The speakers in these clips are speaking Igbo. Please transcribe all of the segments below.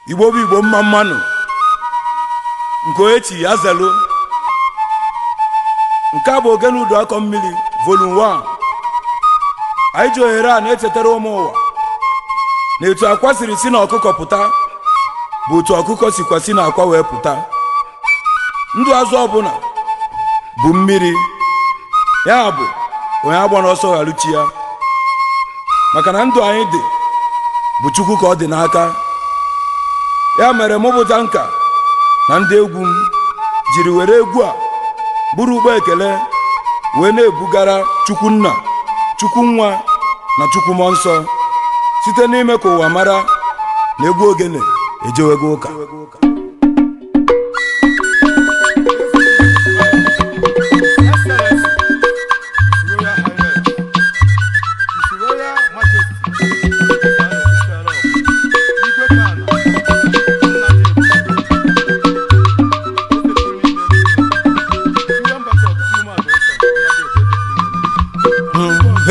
Igbo bụ Igbo, mma mmanụ nke onye chi ya zelu. Nke a bụ Ogene Udu Akọ Mmiri Volume 1. Anyị ji ohere a na-echetara ụmụ ụwa na etu akwa siri si na ọkụkọ pụta bụ otu ọkụkọ sikwa si na akwa wee pụta. Ndụ azụ ọbụla bụ mmiri, ya bụ onye agba n'ọsọ gharuchi ya, maka na ndụ anyị dị bụ Chukwu ka ọ dị n'aka. Ya mere mụ bụ Tanka na ndị egwu m jiri were egwu a bụrụ ụgbọ ekele wee na-ebugara Chukwu Nna, Chukwu Nwa na Chukwu Mmụọ Nsọ, site n'ime ka ụwa mara na egwu ogene ejewego ụka.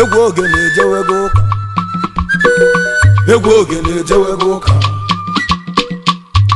Egwu ogene ejewego ụka, egwu ogene ejewego ụka,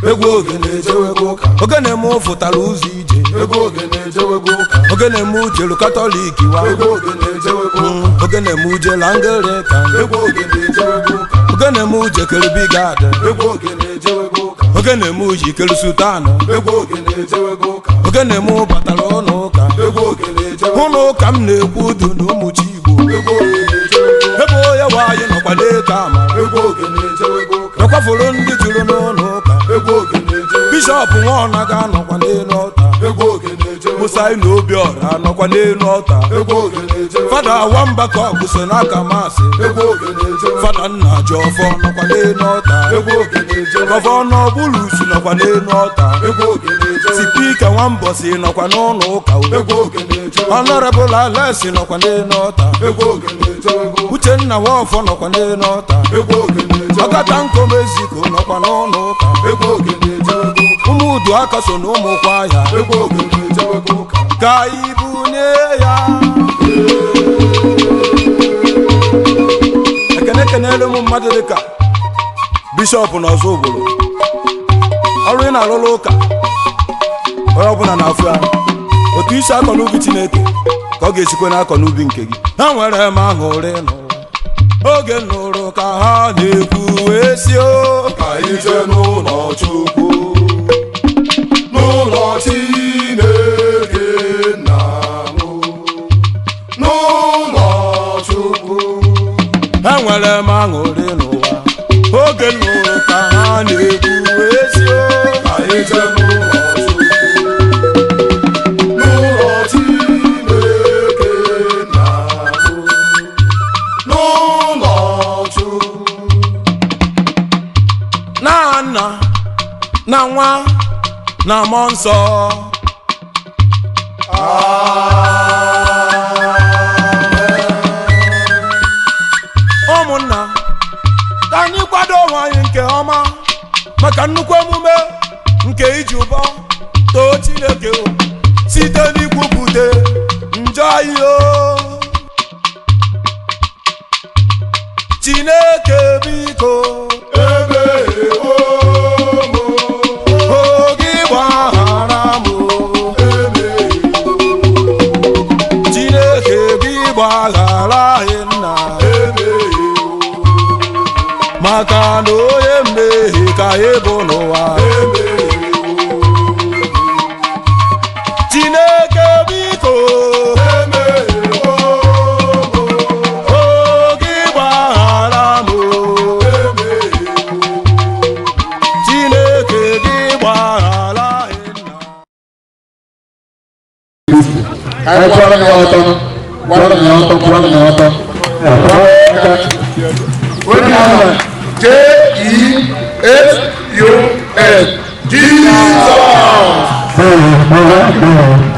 egwu ogene ejewego ụka. Ogene m fụtara ụzọ ije. Egwu ogene ejewego ụka. Ogene m jelu Katọlik wa. Egwu ogene ejewego ụka. Ogene m jelu Anglican. Egwu ogene ejewego ụka. Ogene m jekere Bigad. Egwu ogene ejewego ụka. Ogene m jikere Sultan. Egwu ogene ejewego ụka. Ogene m batara ụlọ ụka. Egwu ogene ejewego. Ụlọ ụka m na-ekwu udu na ụmụ chi Igbo. Egwu ogene ejewego. Ebe onye nwaanyị nọkwa n'eke amara. Egwu ogene ejewego ụka. Nọkwafụrụ ndị juru n'ụlọ ụka. Egwu ogene ejewego. Bishọp Nwaọna ga-anọkwa n'elu ọta. Egwu ogene ejewego. Musa na Obiọra anọkwa n'elu ọta. Egwu ogene ejewego. Fada Nwamba ka ọ bụ so n'aka masị. Egwu ogene ejewego. Fada Nna Jiọfọ nọkwa n'elu ọta. Egwu ogene ejewego. Gọvanọ Bulusu nọkwa n'elu ọta. Egwu ogene ejewego. Sipika Nwambọsị nọkwa n'ụlọ ụka. Egwu ogene ejewego. Honorable Alex nọkwa n'elu ọta. Egwu ogene ejewego. Uchenna Nwafọ nọkwa n'elu ọta. Egwu ogene ejewego. Ọkata Nkomeziko nọkwa n'ụlọ ụka. Egwu ogene ejewego. Ụmụ Uduaka so na ụmụ kwaya. Egwu ogene ejewego ụka. Ka ibunye ya ekene. Kenelu ụmụ mmadụ dịka bishọp na ọzọ obodo, ọrụ ị na-alụlụ ụka, onye ọbụla na-afụ ya. Otu isi akọ n'ubi Chineke ka ọ ga-esikwe n'akọ n'ubi nke gị. Ha nwere m aṅụrị n'ụwa oge m nụrụ ka ha na-ekwu wee si o. Ka anyị jee n'ụlọ Chukwu, n'ụlọ Chineke nna m, n'ụlọ Chukwu. Enwere m aṅụrị n'ụwa oge m nụrụ ka ha na-ekwu wee si o. Ka anyị jee n'ụlọ Chukwu, n'ụlọ Chineke nna m, n'ụlọ Chukwu. Na Nna na Nwa na Mmụọ Nsọ. Ụmụnna, ka anyị kwado onwe anyị nke ọma maka nnukwu emume nke iji ụbọ too Chineke o, site n'ikwupụte njọ anyị o. Chineke biko, Emegheo m. oge gbaghara m o. Emegheo. Chineke gị gbaghara anyị, Nna. Emegheo. Maka na onye mmehie ka anyị bụ n'ụwa. Chineke biko, oge gbaghara m o. Chineke gị gbaghara anyị, Nna. Anyị kwụọrọ ya ọtọ, kwụọrọ ya ọtọ, kwụọrọ ya ọtọ. Onye ahụ J E S U S, Jizọs.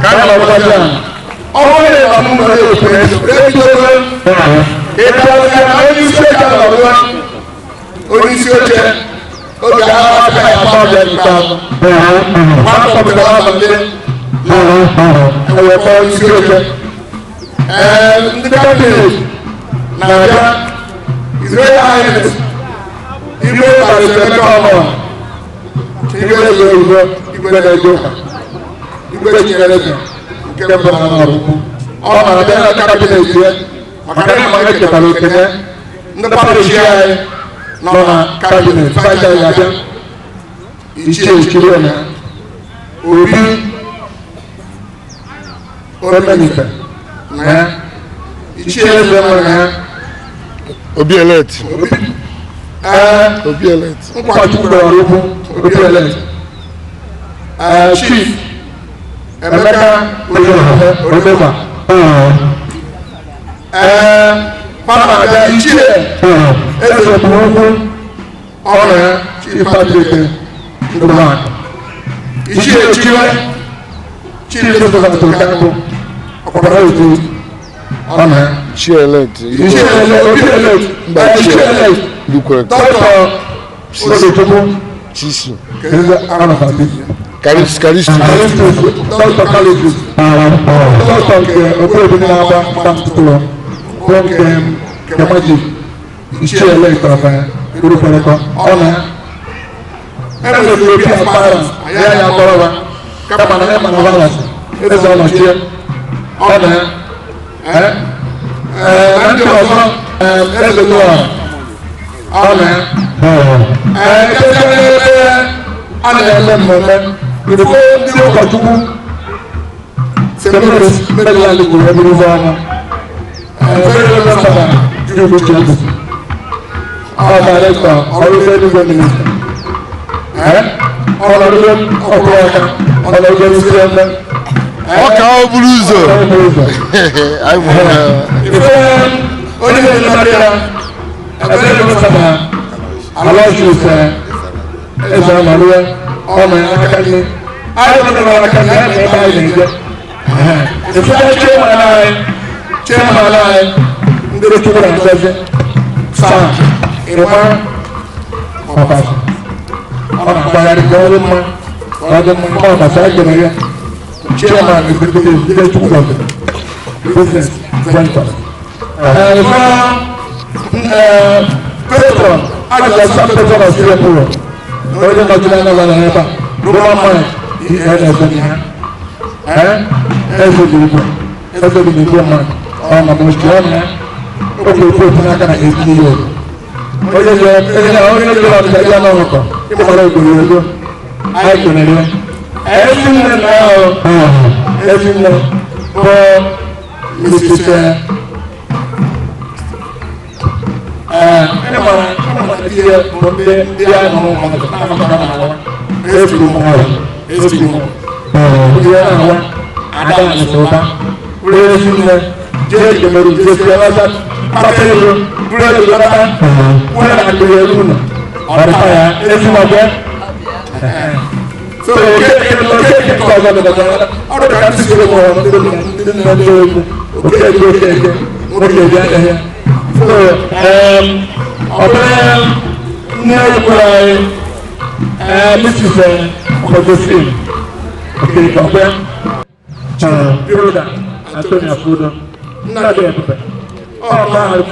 Ka anyị na-akpọkọta ya. Ọ bụrụ na ịba mụ nwere ekwe ebidogo ịbịa na onye isi oche anọrọ, onye isi oche oge ahụ aka ya akpa ọbịa ikpeazụ nwa kọpụtara abalị ewekọ onye isi oche. Ee, ndị cabinet na-abịa. His Royal Highness Igwe Barrister Emeka Ọnọha. Igwe na-eje ụka, Igwe Chinyere eze nke mbụ na Ọraukwu, ọ na-abịa na cabinet ya, maka na ịma echetara okenye ndị parish anyị nọ na cabinet faja ga-abịa. Ichie Echiri na Obi Omenife na ya, Ichie Eze nwe na ya. Obi elect. Ee. Obi elect. Nkwachukwu gbara okwu Obi elect. Ee, Chief Emeka Odegba. Ee, Fana abịa, Ichie Eze bụ okwu ọrụ ya, Chief Patrick Ndụmakụ, Ichie Chiwe, Chief Joseph Okankwụ ọkpara otu ọ na ya. Ichie elect. Ichie elect, Obi elect. Mba. Ee, Ichie elect. Lukwere. Dr. Ogechukwu. Chisi. Eze Anabati. Karis Karistus. Kalistus, Dr. Kalistus, Dr. nke Okobi na-agba mkpa bụ nke Kemaji, Ichie elect of Urukwerekọ ọ na ya. Enwere obi akpara ya ya akpọrọ kama na ịma na valasị eze ọnọchie ọ na ya. Ee, na ndị ọzọ, eze Nora ọ na ya. Ee, ebe a na-eme mmemme ifo ndị ụkọchukwu St. Mary's Maryland kwuru eburu ụzọ ọma. Very Reverend Father Jude Uchebu, ọ director ọrụ eluigwe minister, ọnọdụ ọkụ ọka ọnọdụ isi eme. Ọka ọ buru ụzọ. Ọrụ ụzọ. Anyị nwere. Ife onye na-emere ya ebere Reverend Aloysius Eze Ọnọdụ ọ na aka nne anyị nọ n'aka nne ya na ebe anyị na-eje. Ife chairman anyị, chairman anyị ndị Chukwu na-agọzi, Sam Ịma Ọbasi, ọ na-agbagharị ka ọ dị mma, ka ọ dị mma. Mma Ọbasi, anyị kere ya chairman executive ndị Chukwu gọziri business venture. Ife patron Aja patron of Singapore, onye nọchiri anya gwara ebe a, Roman mind DNS ya eze dị igwe, eze dị n'igwe mmadụ ọ na mochi ọ na ya oge okwu okwu n'aka na ezi ihe onye ji onye onye ji ọdịda ya n'ọkọ ịgbara ogboro ego anyị kelere ya. Ezi nne na ahụ, ezi nne bụ Mrs. Ee, ịmara ihe bụ ndị a nụrụ mmadụ na-anọkọta n'awa efuru m ọrụ efuru m ihe na-awa ada na ụba bụrụ ezi nne jee kemeru jesi ọza kpata ego bụrụ ego nata nwere na akụrụ elu ụlọ ọrịta ya ezi nọbịa. So okeke okeke nke ọzọ dịkọtara ọrụ ka ndị siri mụrụ ndị ndị nne ndị egwu okeke okeke nwoke dị anya ya. So ọ bụrụ nne ekwuru anyị, Mrs. Josephine Okeke ọbịa, Builder Anthony Afudo nna dị ebube ọ ka ahụ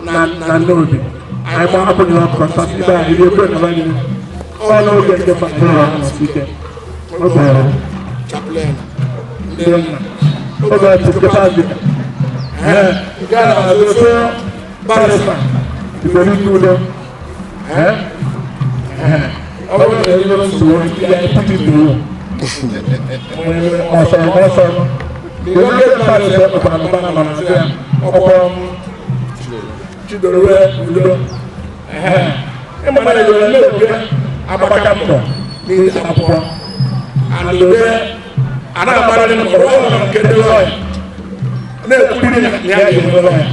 na na nnobi anyị gba hapụ na ọkụ nsọ ibe anyị rie ekwe na anyị ọ n'oge nke fatara ọnọsi ike oge ọrụ Chaplain. Ndị nna oge episcopal vicar ee nke a na-azụ barrister Iberike Udo. Ee, ọ bụrụ na ezigbo nsogbu ya put it to you ọsọ ọsọ oge mmadụ ekpekwara mba na nọ na ya ọkpọ Chidorowe Udo ịmara ego na-ebe agbaka mbọ n'ihe akwụkwọ And ube a na-agbarịrị mkpọrọ ọ nke ndị lọya na-ekwuriri na ya ga-enwe lọya.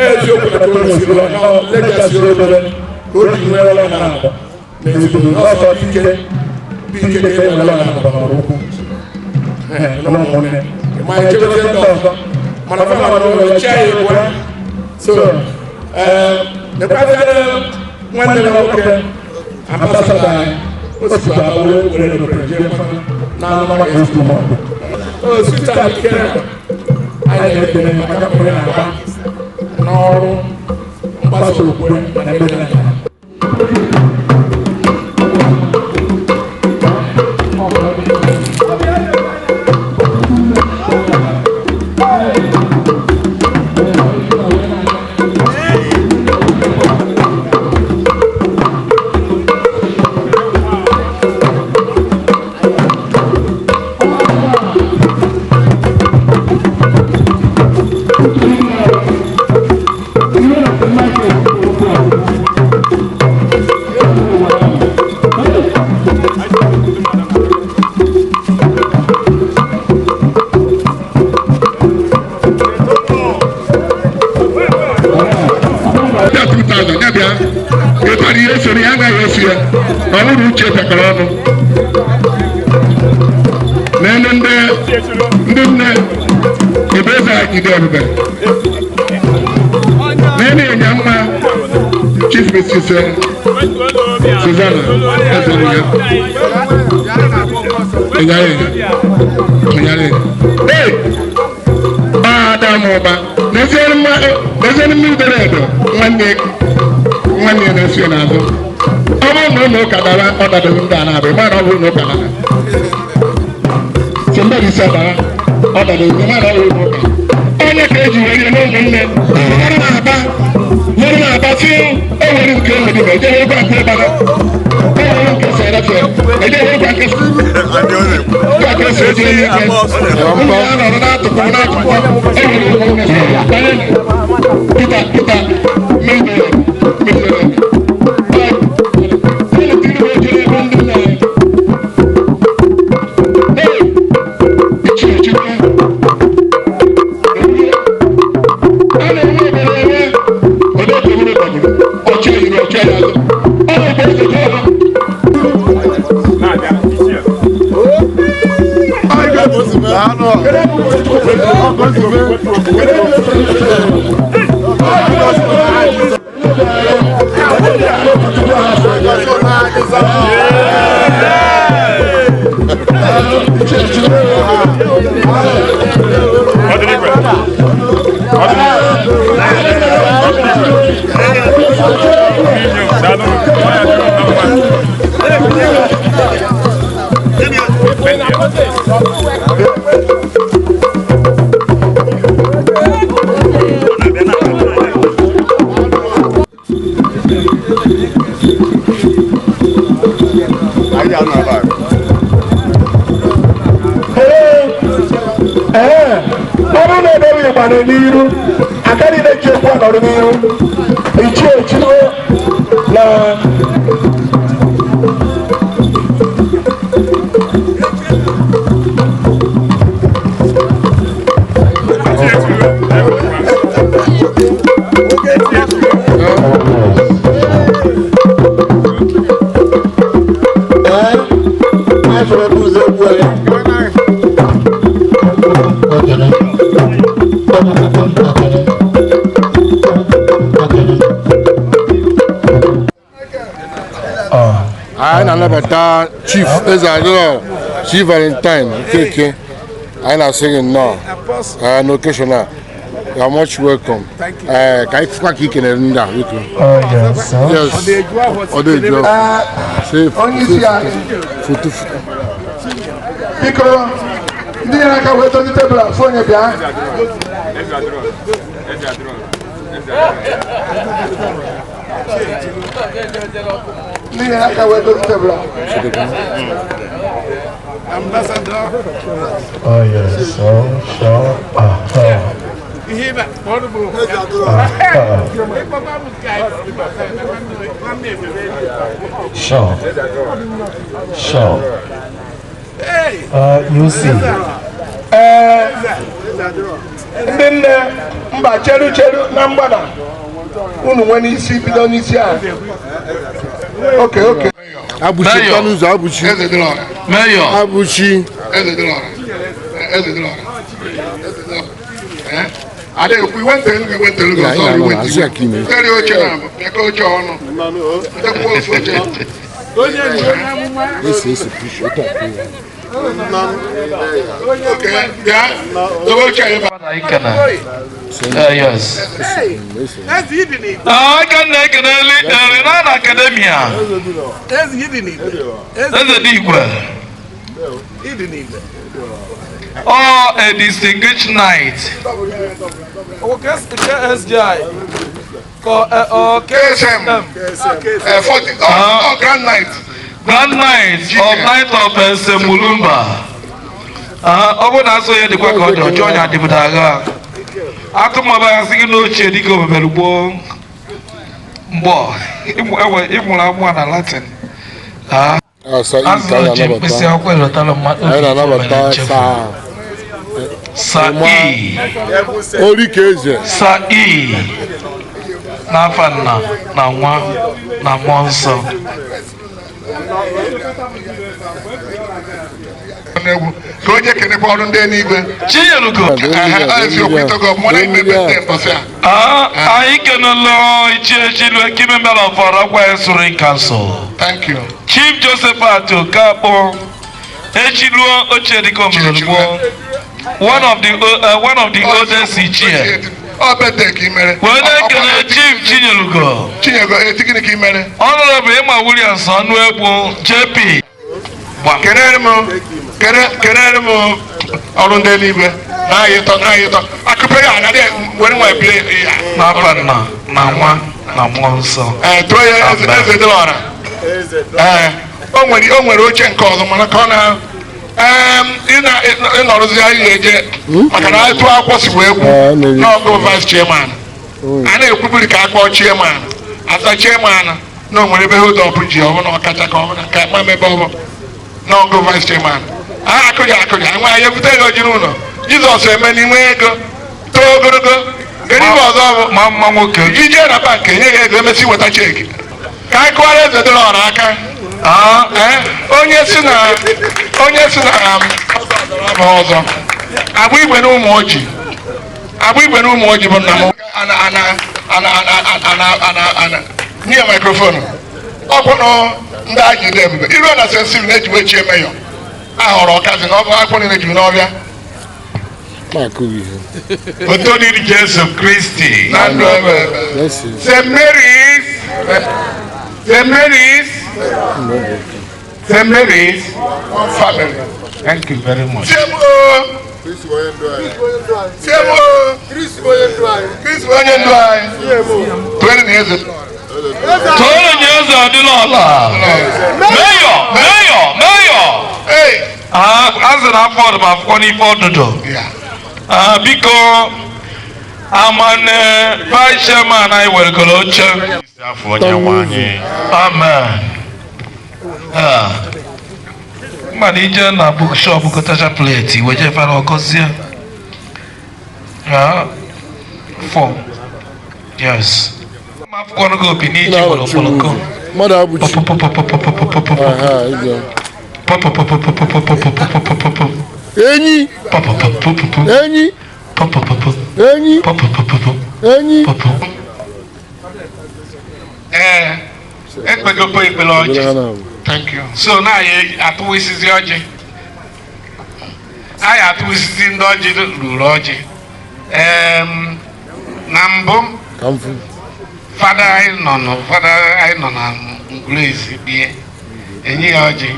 Eziokwu na o si lọya legacy obere ka o ji nwee lọya na abụọ na ezinụlọ ọsọ ike bụ ike ka e nwere lọya na abụọ n'ọrụ ukwu ụmụnne ma echebezie ndị ọzọ mana fama na ụlọ ya chia ya egwu. So nekwaziere nwanne m nwoke ambassador anyị o sikwa aba wee were aeroplane jee mmanụ na anụmanụ efu mọdụ o sita kere. Anyị na-ekele ya maka mkpụrụ na-agba N'ọrụ mgbasa mgbasa okwukwe na ebe dị anya. 10,000 ya bịa ịtara ihe soro ya agaghị esi ya na ọ bụrụ uche pịakọrọ ọnụ n'elu ndị ndị nne ebe eze akide ebube n'elu ịnya mma Chief Mrs. Susanna Ezeriya ịnyara ịnya ee ada m ụba n'eziere mmiri dere edo nwanne nwanne ya na-esi ya n'azụ ọ bụrụ na ụlọ ụka dara ọ dadoghị ndị a na-abịa ma na ọ bụrụ na ụka dara si ndị isi dara ọ dadoghị ma na ọ bụrụ na ụka onye ka eji were na ụmụnne ọrụ na-aba ọrụ na-aba si o nwere nke nwere ibe ejeghị ebe nke bara o nwere nke sere ejeghị ebe nke nke si eji ihe ike ụmụ ya nọrọ n'atụkọ n'atụkọ e nwere ụmụnne Peter Peter mmiri mmiri Ọrụ na-edobe ịgba n'iru agaghị na-eji ekwu anọrọ n'iru ichie echiwo na anyị na-anabata Chief Eze Adịrọ Chief Valentine Okeke anyị na-asị gị nnọọ n'occasion a you are much welcome. Ka anyị fụkwa ka ị kenere ndị a biko. Yes, ọ dị eju foto foto. Biko ndị nyere aka wee dozi tebụl a fụ onye bịa. Ndị nyere aka wee dozi tebụl a. Oh yes, so so Sure, sure. You see. Ndị nne mba cheru cheru na mgbada unu nwee n'isi bido n'isi a. Oke oke. Abuchi n'ụzọ Abuchi. Mayor. Abuchi. Yes. Aka na-ekeneli na akademia. Eze dị igwe. Oh, a distinguished knight. KSGI. KSM. Grand Knight. Grand Knight of Knight of Semulumba. Ọ bụ na asọ ya dịkwa ka ọ dị ọjọọ ya adịbụda agha. Atụmọba ya sị gị n'ochie dịka omebere gboo mgbọ ịmụrụ amụa na Latin. Azụ ji mkpịsị akwụkwọ elotara mmadụ Sa E. Orike Eze. Sa E. N'afa Nna na Nwa na Mmụọ Nsọ. Egwu ka onye kenekwa ọrụ ndị eluigwe. Chinyelugo. Eziokwu itogo mụ na imepe ndị mbọsị a. Anyị kenelo Ichie Chinwe Kimember of Orakwa Surin Council. Thank you. Chief Josephat Okapo Echiluo Ochiedike Omelugbo, one of the oldest Ichie. Ọ bete ka ị mere. Wee na-ekele Chief Chinyelugo. Chinyelugo, eti gịnị ka ị mere? Honorable Emma Williams Ọnụegbu JP. Kelere m kelere m ọrụ ndị eluigwe na-ayị ịtọ na-ayị ịtọ akụpe ya anaghị were nwa ebie ya. N'afa Nna na Nwa na Mmụọ Nsọ. Ee, tụọ ya eze eze dịrị ọra. Ee, o nwere oche nke ọzọ mana ka ọ na ịnọrụzi anyị ga-eje maka na etu akwụkwọ si wee kwu n'ọgụ vice chairman a na-ekwubiri ka akpọọ chairman ata chairman na o nwere ebe hold up ji ọ bụ na ọkacha ka ọ bụ na nke akpa ebe ọ bụ n'ọgụ vice chairman a akụghị akụghị anwa anyị ebute ego ji n'ụlọ Jizọs eme n'inwe ego too ogologo kedu ibe ọzọ bụ ma mma nwoke ije na bank enye gị ego emesi weta cheki ka anyị kụwara eze dịrị ọra aka. Onye si na ọzọ agba igwe na ụmụ oji agba igwe na ụmụ oji bụ nna m ana nye microphone ọkwụnụ ndị anyị dị ebube iruo na St. Stephen eji wee chie meyọ ahọrọ ọkazi na ọ bụ akwụkwọ niile juru n'ọbịa. Otito dịrị Jesu Kristi. Na ndụ ebe ebe. St. Mary's, St. Mary's, St. Mary's family. Thank you very much. CMO. CMO. Chris onye ndu anyị. Tụọrọ na eze. Tụọrọ na eze adịla ọla. Mayor, mayor, mayor. A sị na afọ ọdụ ma akwụkwọ n'ife ọdụdụ. Biko amane vice chairman anyị weregoro oche. Amen. Mana ije na bookshop gotacha plate weje fara ọgọzie. 4. Yes. Ma akwụkwọ gị opi n'iji nwere okporoko. Mmadụ abụchi. Enyi. Enyi. Enyi. Enyi. Ee, ekpegokwa ekpere ọjị. Thank you. So na anyị atụwa isizi ọjị. Anyị atụwa isizi ndị ọjị ruru ọjị. Na mbụ fada anyị nọ na Ngulezi bie enye ya ọjị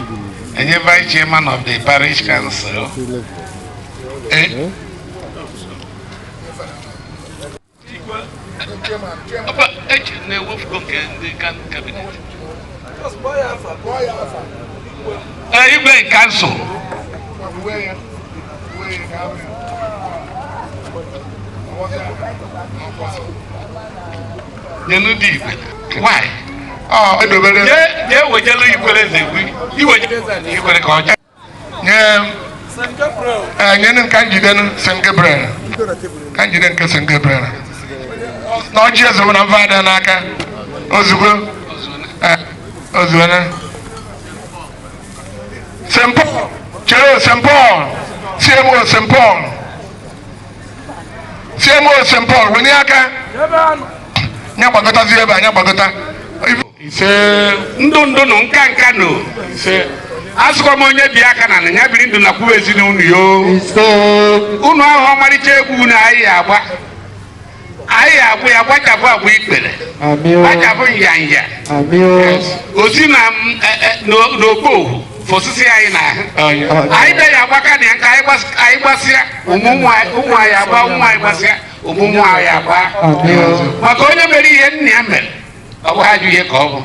enye vice chairman of the parish council. Igwe council. Nyenu dị igwe. Why? Ọ edobere. Jee wejelu ikwere eze gwi. Iwere ka ọjọọ. Nye nyenu ka njide St. Gabriel. Ka njide nke St. Gabriel. Na ọjị eze bụ na mva ada n'aka. Ozugbo. Ozugbo. St. Paul. Chere St. Paul. CMO St. Paul. CMO St. Paul wenye aka. Nya gbagọtazi ebe a, nya gbagọta. Ise ndụ ndụ nụ nka nka nụ. Ise asụkwa m onye bi aka na ya biri ndụ na kwuo ezinụlọ yo. Unu ahụ ọmarịcha egwu na anyị agba. Anyị agba ya gbachapụ agwa ikpere. Gbachapụ nyanya. Osi na n'okpohu fosisi anyị n'ahụ. Anyị bịa ya agbaka na ya nka anyị gbasịa ụmụ anyị agba ụmụ anyị gbasịa ụmụ anyị agba. Maka onye mere ihe nna ya mere. Ọ bụ ajọ ihe ka ọ bụ.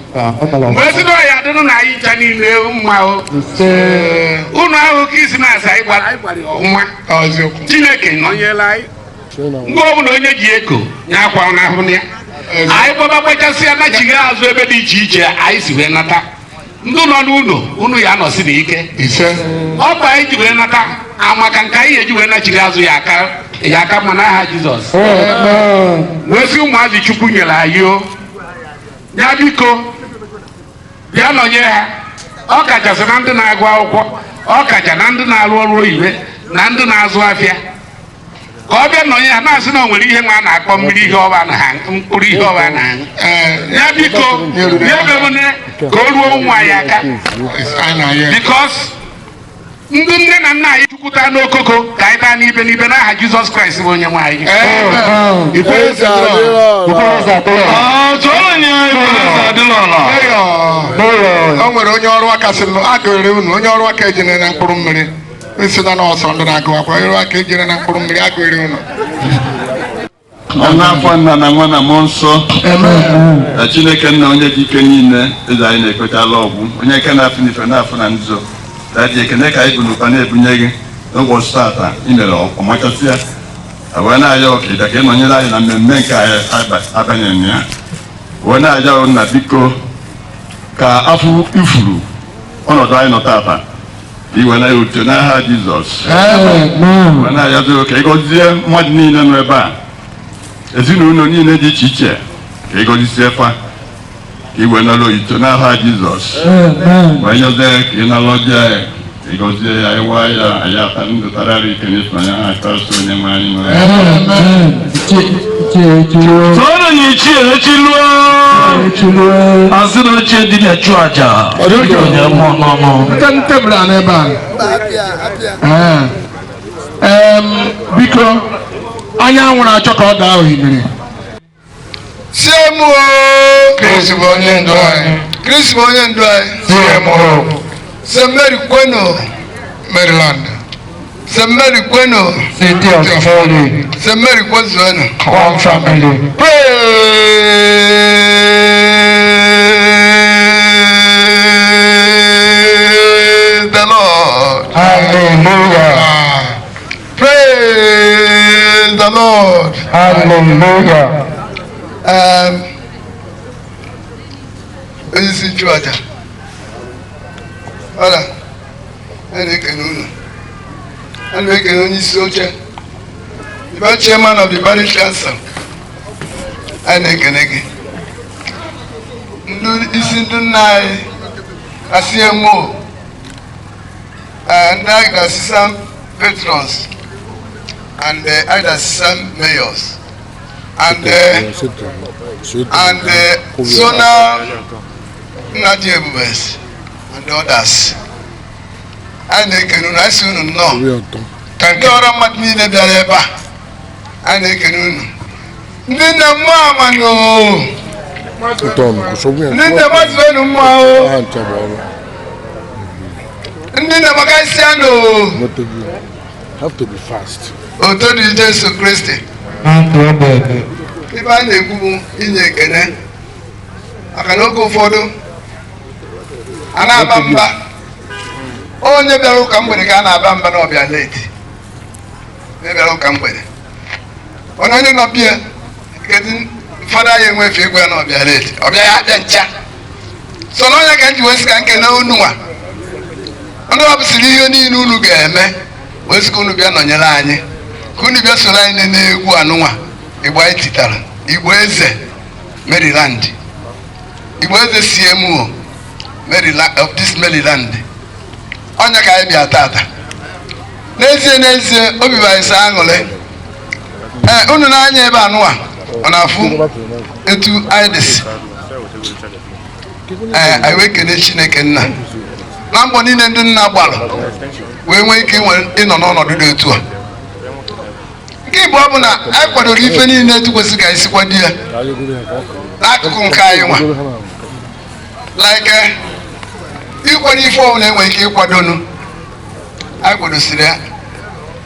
Mgbe ezinụlọ ya adịnụ na anyị ncha niile mma o. Unu ahụ Krismas anyị gbara nwa. Chineke nọnyere anyị. Mgbe ọbụla onye ji eko nye akwa n'ahụ ya. Anyị gbaba gbachasịa nachigha azụ ebe dị iche iche anyị si wee nata. Ndị nọ n'ụlọ unu ya anọsi n'ike. Ọ bụ anyị ji wee nata amaka nke anyị eji wee nachigha azụ ya aka Ya aka mma n'aha Jizọs. Wee sị ụmụazị Chukwu nyere anyị o, ya biko bịa nọnye ha, ọ kachasị na ndị na-agụ akwụkwọ, ọ kacha na ndị na-arụ ọrụ oyibo na ndị na-azụ afịa, ka ọ bịa nọnye ha na-asị na o nwere ihe nwa a na-akpọ mmiri ihe ọba na ha, mkpụrụ ihe ọba na ha. Ya biko ya bemune ka o ruo ụmụ anyị aka, because ndị nne na nna anyị chukwuta n'okoko ka anyị taa n'ibe n'ibe n'aha Jizọs Kraịst bụ onye nwe anyị. O nwere onye ọrụ aka sị agụrị unu onye ọrụ aka ejere na mkpụrụ mmiri nsị na n'ọsọ ndị na-agụ akwa ọrụ aka ejere na mkpụrụ mmiri agụrị unu. N'afọ nna na nwa na mmụọ nsọ na Chineke nna onye dị ike niile, eze anyị na-ekpechala ọgwụ onye ike na-afụ n'ife na-afụ na nzuzo daji ekene ka anyị bụ n'ụkpa na-ebunye gị n'ụbọchị tata i mere ọmachasị ya wee na-ayọ ọkịda ka ị nọnyere anyị na mmemme nke anyị abanyere ya, wee na-ayọ nna biko ka afọ ifuru ọnọdụ anyị nọ tata iwe na ute n'aha Jizọs, wee na-ayọzi ka ị gọzie mmadụ niile nọ ebe a, ezinụlọ niile dị iche iche ka ị gọzisie fa ka ị wee nara oyito n'aha Jizọs, wee nyọzie ka ị nara ọjọọ ya ka ị gọzie ya ịwa ya anyị ata ndụ tara ike n'ịfụnanya ha Kraịst onye nwe anyị nwere. Tụọrọ ya ichie echiluo asị na ochie dibịa chụọ aja onye mmụọ n'ọnụ. Tebụl a n'ebe a. Biko anyanwụ na-achọ ka ọ daa ohimiri. CMO Kristi bụ onye ndu anyị. Kristi bụ onye ndu anyị. CMO St. Mary Kweno, Maryland. St. Mary Kweno, City of Holy, St. Mary Kwezuenu. one family. Praise the Lord. Hallelujah. Praise the Lord. Hallelujah. Onye isi nchụaja, ọla a na-ekene unu, a na-ekene onye isi oche, the chairman of the parish council, a na-ekene gị, ndị isi ndị nna anyị na CMO, ndị assistant patrons and the assistant mayors and the zonal Nnaji Ebubes and the others. Anyị na-ekene unu, anyị sị unu nnọọ. Ndị ọrụ mmadụ niile bịara ebe a, anyị na-ekene unu. Ndị nne mmụọ amanụ, ndị nne mmadụ enu mmụọ o, ndị nne makasịanụ. Have to be fast. Oto dị Jesu Kristi. Ibe a na-ekwu bụ inye ekene, maka na oge ụfọdụ a na-aba mba, onye bịara ụka mgbede ka a na-aba mba na ọbịa late, onye bịara ụka mgbede, onye nọ bịa kedu fada ya enwefe egwu ya na ọbịa late, ọbịa ya abịa ncha so na onye ka m ji wee sị ka nkene unu nwa ndị ọbụsịrị ihe niile unu ga-eme wee sị ka unu bịa nọnyere anyị, ka unu bịa soro anyị n'egwu anụnwa Igbo anyị titara, Igbo Eze Maryland, Igbo Eze CMO Maryland of this Maryland. Onye ka anyị bịa tata n'ezie n'ezie obi bụ anyị sọ aṅụrị. Ee, unu na-anya ebe anụnwa ọ na-afụ etu anyị dịsị. Ee, anyị wee kene Chineke nna na mbọ niile ndị nna gbara wee nwee ike ịnọ n'ọnọdụ dị otu a. Nke ịbụọ bụ na anyị kwadoro ife niile etu kwesịrị ka anyị si kwado ya n'akụkụ nke anyị nwa, like ịkwado ife ọbụla enwere ike ịkwadonu anyị kwadosiri ya.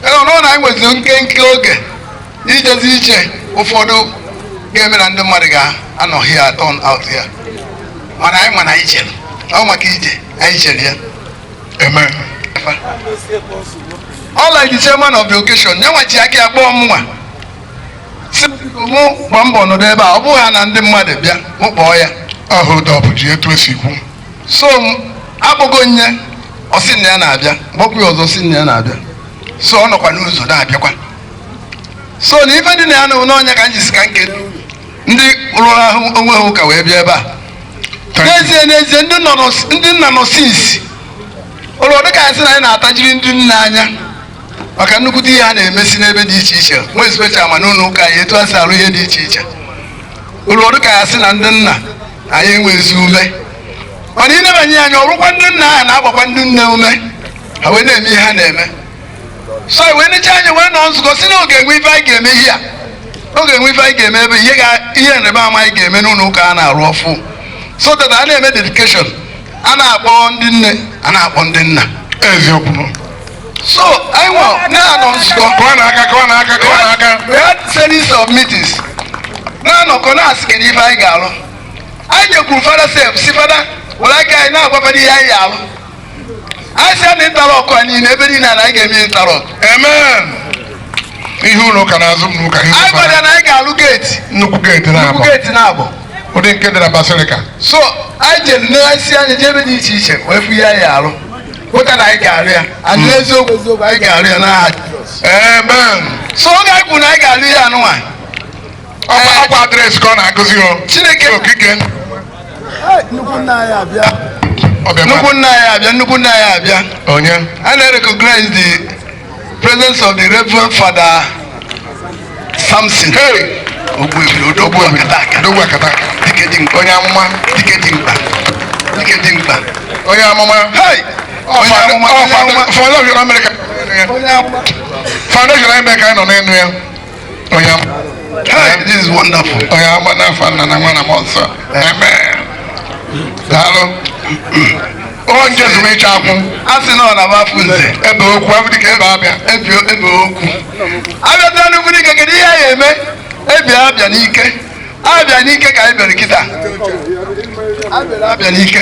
Ee, ọ na anyị nweziri nkenke oge ijezi iche ụfọdụ ga-eme na ndị mmadụ ga-anọ here turn out here, mana anyị ma na anyị chere ọ maka ije anyị chere ya. Amen. All like the chairman of the occasion, ya nwachi aka ya kpọọ m nwa si mụ gbaa mbọ nọdụ ebe a, ọ bụghị ha na ndị mmadụ bịa mụ kpọọ ya. Hold up ji etu esi kwu. So m akpọgo nye ọ sị na ya na-abịa, gbọkwa ya ọzọ sị na ya na-abịa, so ọ nọkwa n'ụzọ na-abịakwa. So na ife dị na ya na n'ọnya ka m jisi ka nke ndị rụrụ ahụ onwe ha ụka wee bịa ebe a. N'ezie n'ezie, ndị nna nọ sinsi ụlọ dịka anyị sị na anyị na-atajiri ndị nna anya maka nnukwute ihe a na-emesi n'ebe dị iche iche, nwee special ma n'ụlọ ụka anyị, etu a si arụ ihe dị iche iche. Ụlọ dịka ya sị na ndị nna anyị enwezi ume, mana ịnebanye anya, ọrụkwa ndị nna ahụ na-agbakwa ndị nne ume, ha wee na-eme ihe ha na-eme. So anyị wee necha anya wee nọ nzukọ si na oge enwe ife anyị ga-eme ihe a, oge enwe ife anyị ga-eme ebe ihe nrịba ama anyị ga-eme n'ụlọ ụka a na-arụ ọfụ, so that a na-eme dedication, a na-akpọ ndị nne, a na-akpọ ndị nna. Eziokwu. So anyị nwe na-anọ nzukọ. Kụọ n'aka, kụọ n'aka, kụọ n'aka. We had series of meetings, na-anọkọ na-asị kedu ife anyị ga-arụ. Anyị jekwuru fada sef, si fada were aka anyị na-agwafada ihe anyị ga-arụ. Anyị sị na interlock a niile, ebe niile na anyị ga-eme interlock. Amen. Ihe ụlọ ụka na-azụ m n'ụka. Anyị gwara ya na anyị ga-alụ gate. Nnukwu gate nnukwu na-abụ. Gate na-abụ. Ụdị nke dị na basilika. So anyị jere n'isi anyị jee ebe dị iche iche wee fụ ihe anyị arụ, pụta na anyị ga-arụ ya. Anyị n'eziokwu eziokwu, anyị ga-arụ ya n'aha Jizọs. Amen. So oge anyị kwuru na anyị ga-arụ ihe anụnwa. Ọkwa address ka ọ na-agụzi o. Chineke okike. Nnukwu nna anyị abịa. Nnukwu nna anyị abịa, nnukwu nna anyị abịa. Onye? I na-recognize the presence of the Reverend Father Samson. Hey! Ogbuebili, odogwu akataka. Odogwu akataka. Dike dị mkpa. Onye amụma. Dike dị mkpa. Dike dị mkpa. Onye amụma. Hey! Onye amụma, onye amụma. Foundation America. Onye amụma. Foundation America anyị nọ n'elu ya. Onye amụma. Hey, this is wonderful. Onye amụma n'afọ nna na nwa na mmụọ nsọ. Amen. Daalụ. O nje zụrụ ịcha akwụ. A sị na ọ na-agba afọ nze. Ebe okwu afọ dịka ebe abịa. Ebe okwu. Abịatara nnukwu dike, kedu ihe anyị eme? Ebia abịa n'ike. Abịa n'ike ka anyị bịara kịta. Abịa n'ike.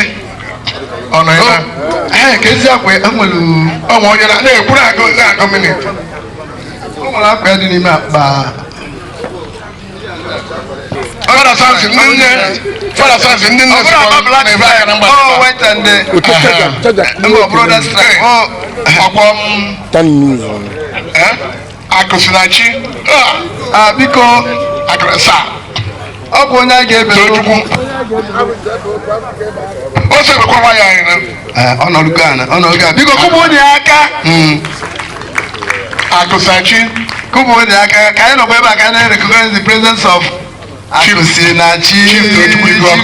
Ọ nọ ebe a. Ee, ka ezi akwa enwere. Ọ ma onye na-ekwu na-agụ minit. O nwere akwa ya dị n'ime akpa. Fada Samson ndị nne. Fada Samson ndị nne. Ọ bụrụ akpa black na-ebe aka na mgbada. Oh, white and the brother strike. Oh, ọkwọ m. Akụsinachi. Ah, biko. Akụrụsa. Ọ bụ onye a ga-ebe Tochukwu. O sebekwa nwa ya anyị na. Ọ nọrọ ana, ọ nọrọ ana. Biko kụpụ onye aka. Akụsinachi. Kụpụ onye aka ka anyị nọkwa ebe a ka anyị na-recognize the presence of Akụsinachi. Chief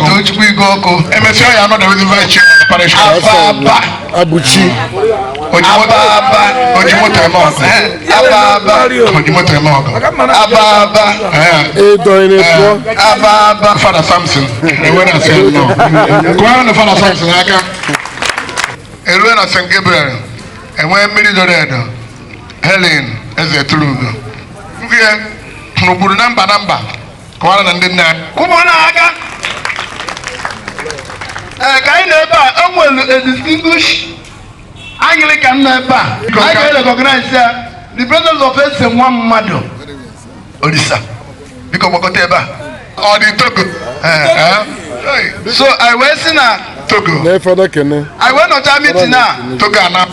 Tochukwu Igoọkụ. Emesịa ya anọdụ vice chairman of parish council. Ababa. Abuchi. Ababa. Ojimoto eme ọgụ. Ababa. Ojimoto eme ọgụ. Ababa. Edo ire pụọ. Ababa. Fada Samson. Ewe na sị nnọọ. Kụọrọ na Fada Samson aka. Erue na St. Gabriel. Enwee mmiri doro edo. Helen Eze Tulugo. Nke hụrụ na mba na mba. Kụọrọ na ndị nne anyị. Kụpụ na aka. Ee, ka anyị nọ ebe a, o nwere a distinguished Anglican nọ ebe a. Anyị ga-recognize ya the presence of eze nwa mmadụ Olisa. Biko gbakọta ebe a. Ọ dị Togo. So anyị wee sị na Togo. Na fada kene. Anyị wee nọcha meeting a. Togo ana.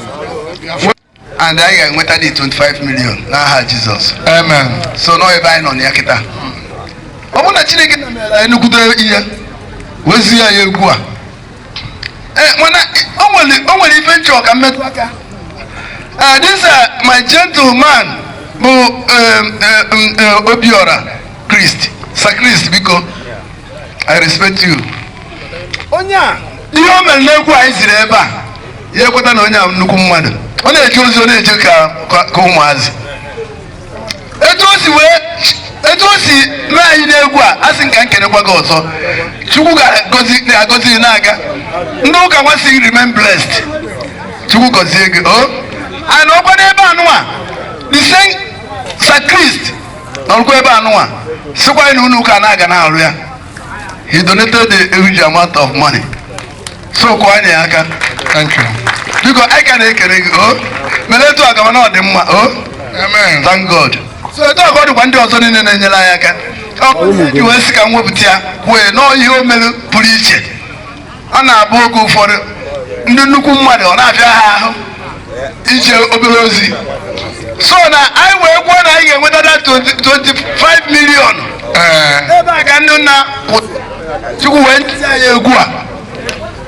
And anyị ga-enweta the 25 million n'aha Jizọs. Amen. So nọ ebe anyị nọ na ya kịta. Ọ bụrụ na Chineke mere anyị nnukwute ihe wezi ya egwu a. Ee, mana o nwere ife nchọ ka mmetụ aka. This my gentleman bụ Obiora Christ. Sir Christ, biko, I respect you. Onye a, ihe o mere n'egwu anyị ziri ebe a, ya ekweta na onye a nnukwu mmadụ. Ọ na-eje ozi, ọ na-eje ka ụmụazị. Etu o si wee etu o si mee anyị n'egwu a, a sị nka nkenekwa gị ọzọ. Chukwu ga-agọzi gị na-aga. Ndị ụka nwasị remain blessed. Chukwu gọzie gị. O anyị nọkwa n'ebe anụnwa, the same Sir Christ nọrọkwa ebe anụnwa, sịkwa anyị na ụlọ ụka na-aga na-arụ ya. He donated a huge amount of money. So kụọ anyị aka. Thank you. Biko anyị ka na-ekele gị. O mere etu agama na ọ dị mma. O Amen. Thank God. So etu a ka ọ dịkwa ndị ọzọ niile na-enyere anyị aka. Ọ ji wee sị ka m wepụta ya kwue nọọ ihe o mere pụrụ iche. Ọ na-abụ oge ụfọdụ ndị nnukwu mmadụ ọ na-abịa ha ahụ ije obere ozi. So na anyị wee kwuo na anyị ga-enweta that 25 million. Ebe a ka ndị nna Chukwu wee ntị anyị egwu a.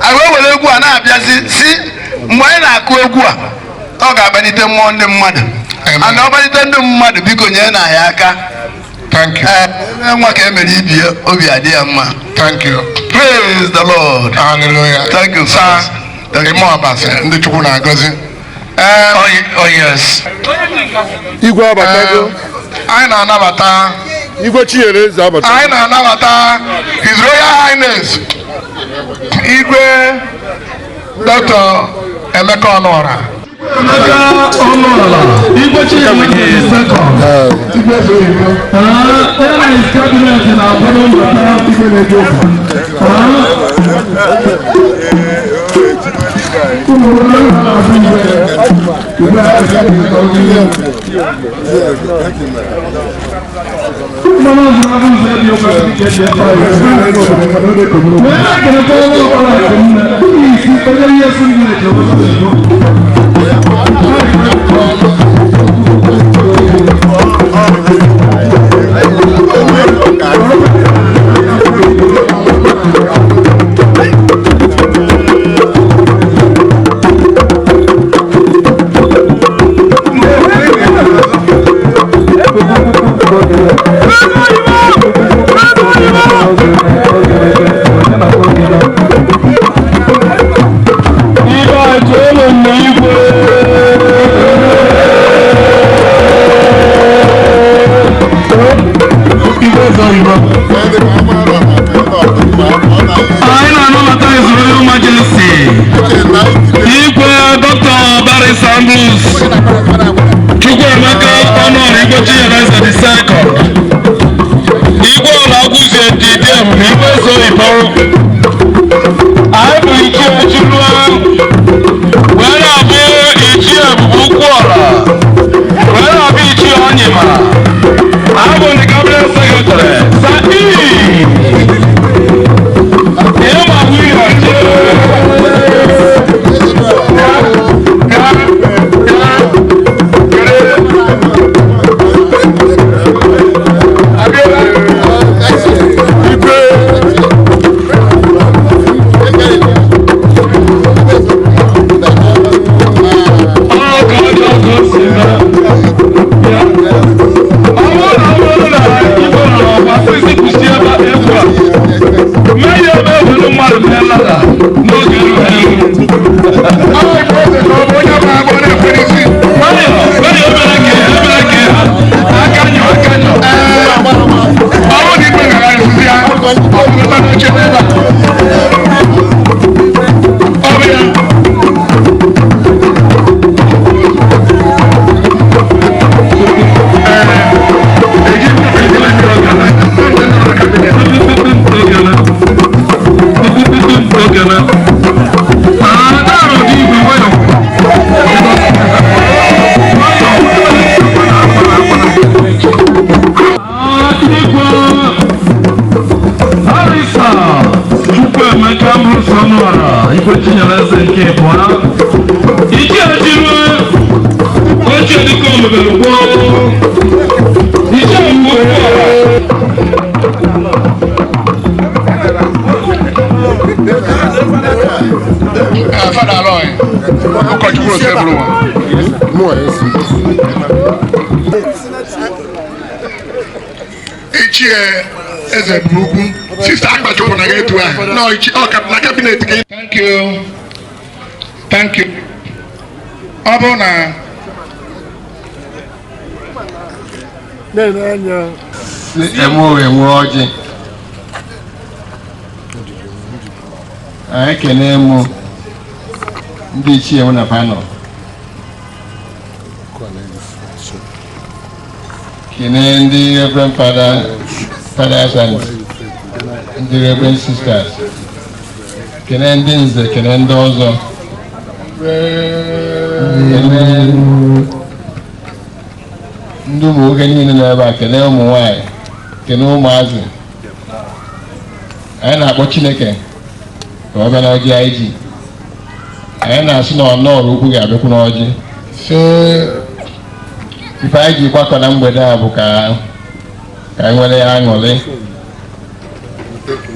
Anyị wee were egwu a na-abịazi si mgbe anyị na-akụ egwu a ọ ga-akpalite mmụọ ndị mmadụ. Ana ọ kpalite ndị mmadụ biko nyere na anyị aka. Thank you. Nwa ka emere ibi obi adị ya mma. Thank you. Praise the Lord. Hallelujah. Thank you, sir. Ime Ọbasi, ndị Chukwu na-agọzi. Oh yes. Igwe abatago. Anyị na-anabata. Igwe Chinyere Eze abatago. Anyị na-anabata His Royal Highness Igwe Dr. Emeka Ọnụọra. Emeka Ọnụọra, Igwe Chinyere Eze second. Onye cabinet na-akwado mbata igwe na-eji ụka. Anyị na-anabata His Royal Majesty Igwe Dr. Barry Sanders Chukwuemeka Ọnụọra Igwe Chinyere Eze the second. Igwe Ọlagwụzie DDM na Igwe Eze Oyibo. Anyị bụ Ichie Chirua wee na-abụ Ichie Ebube Ukwuọra wee na-abụ Ichie Onyima. Anyị bụ ndị Cabinet Secretary Sir E. Fada Aloy, ụkọchukwu Osebụlụwa. Ichie Eze Ugwu, Sista Akpachukwu na ga-etu ahụ. Nọ ichi ọ na kabinet gị. Thank you. Thank you. Ọ bụrụ na enwe ọjị anyị ekene mụ ndị ichie mụ na panel kene ndị Reverend Father, Fathers and ndị Reverend Sisters, kene ndị nze, kene ndị ọzọ, kene ndị ụmụ nwoke niile nọ ebe a, kene ụmụ nwanyị, kene ụmụazị. Anyị na-akpọ Chineke ka ọ bịa n'ọjị anyị ji. Anyị na-asị na ọnọọrụ ukwu ga-abịakwu n'ọjị. Ife anyị ji gbakọ na mgbede a bụ ka anyị nwere aṅụrị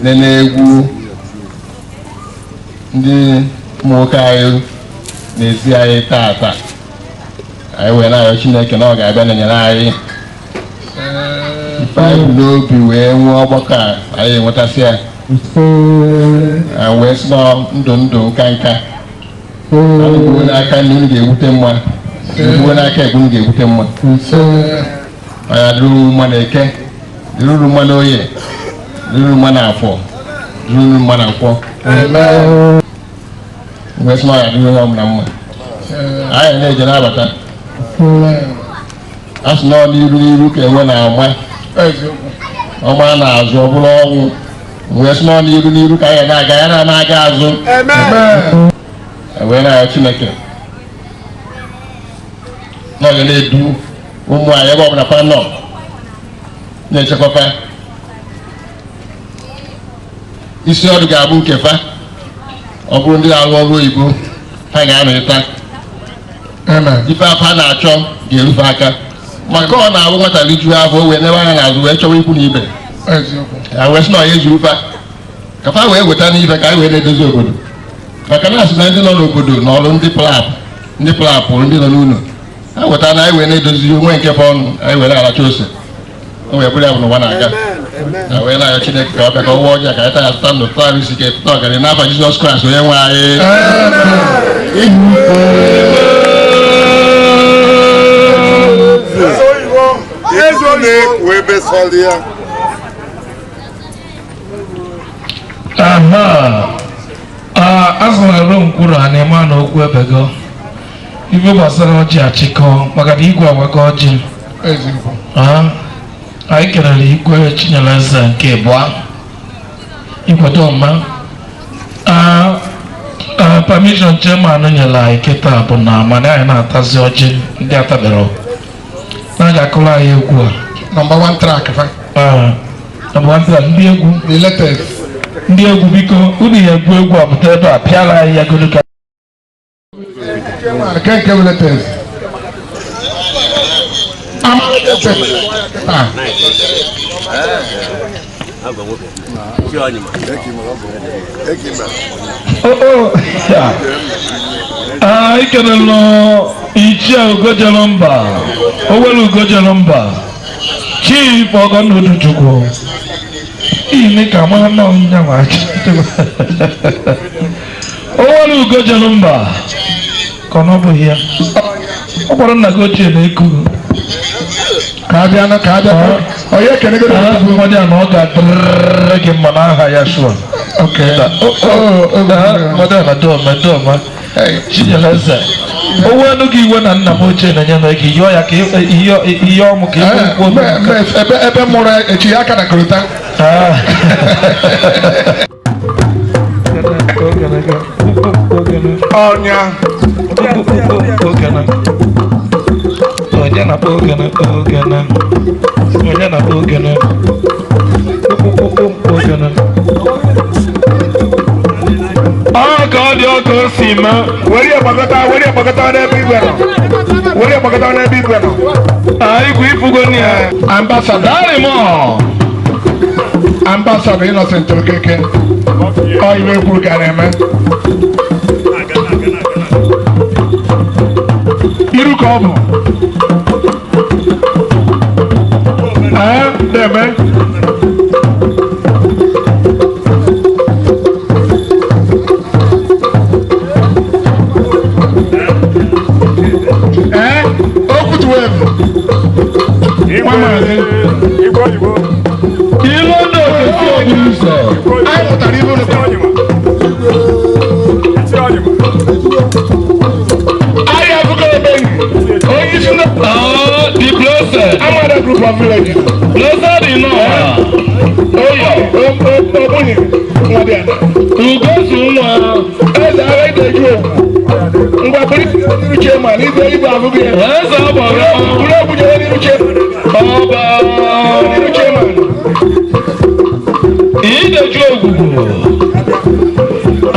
nene egwu ndị ụmụ nwoke anyị na-ezi anyị taata. Anyị wee na-arịọ Chineke na ọ ga-abịa na-enyere anyị ife anyị bụ n'obi wee nwee ọgbakọ a anyị enwetasị ya. Anyị wee sị na ndụ ndụ nka nka anyị n'aka ndị unu ga-ewute mma, gbuo n'aka egwu unu ga-ewute mma. Anyị adịrị unu mma na eke, dịrị unu mma na oye, dịrị unu mma na afọ, dịrị unu mma na nkwọ. Wee sị na ọ ga-adịrị onye ọbụla mma. Anyị na-eje na-abata a sị na ọ n'iru n'iru ka enwe na-ama ọma na-azụ ọ bụrụ ọnwụ. Wee sị na ọ n'iru n'iru ka anyị na-aga ya na-aga azụ. Wee na-arịọ Chineke na ọ ga na-edu ụmụ anyị ebe ọbụla fa nọ, na-echekwaba isi ọdụ ga-abụ nke fa. Ọ bụrụ ndị na-arụ ọrụ oyibo ha ga-anọta ife afa na-achọ ga-erufe aka, maka ọ na-abụ nwata rijuo afọ o wee nebe anya n'azụ wee chọwa ikwu na ibe ya wee sị na ọ ya ezuru fa ka fa wee weta n'ife ka anyị wee na-edozi obodo. Maka na asị na ndị nọ n'obodo na ọrụ ndị plapụ ndị nọ n'ụlọ ha weta na anyị wee na-edozi onwe nke fa ọnụ, anyị wee na-aracha ose o wee bụrụ ya bụ n'ụwa na-aga. Na wee na-arịọ Chineke ka ọ bịa ka ọ wụọ ọjọọ ka anyị taa azụta ndụ taa arụ isi ike tụta ọganihu n'afa Jizọs Kraịst onye nwe anyị. Azụrụ nkwuru a na-eme na okwu ebego ife gbasara ọjị achịkọ maka na igwe agwago ọjị. Anyị kelere igwe Chinyere Eze nke abụọ igwe doma. Permission chairman nyere anyị kịta bụ na mana anyị na-atazi ọjị ndị atabere na ga-akụrụ anyị egwu a Number 1 track fa. Number 1 track ndị egwu the latest. Ndị egwu biko unu ya egwu egwu a pụta ebe a pịara anyị ya golu ka Nke bụ latest. Anyị kelere Ichie Ugojelu mba, Owelu Ugojelu mba, Chief Ọgọnna Chukwu. Ime ka mara na ọnyịnya Owelu Ugojelu mba ka ọ bụghị ya. Ọ gwara nna gị ochie na-eku ka abịa na ka abịa onye kenego na mmadụ a na ọ ga-adịrịrị gị mma n'aha ya shua. Mmadụ a na dọọma dọọma Chinyere Eze owe enu gị iwe na nna m ochie na-enye m ego yọọ ya ka ihe ọmụ ka ihe kwuo ebe mụrụ echi ya aka na korota. Ọnya onye na-akpọ ogene ogene onye na-akpọ ogene ogene ọ ka ọ dị ọkụ si ma were ya gbakọta n'ebe igwe nọ, were ya gbakọta n'ebe igwe nọ. Igwe ifugo ya. Ambassador Ambassador Innocent Okeke ọ iwe kwuru ka na-eme iru ka ọ bụ na-eme. Okwu tuwevu nwa maazị ilu ndị ofesi obi ụzọ anyị mụtara ibe unu anyị abụgo ebeghị onye isi na the blessed Amada group of villages blessed enough oyo ogbunye nwa dị ala ugozu nwa eze agha ide ju okwu ngwa buru n'iru chairman igwe igwe abụghị ya eze ọgbara buru okwu jewe n'iru chairman ọba n'iru chairman ideju ogwugwu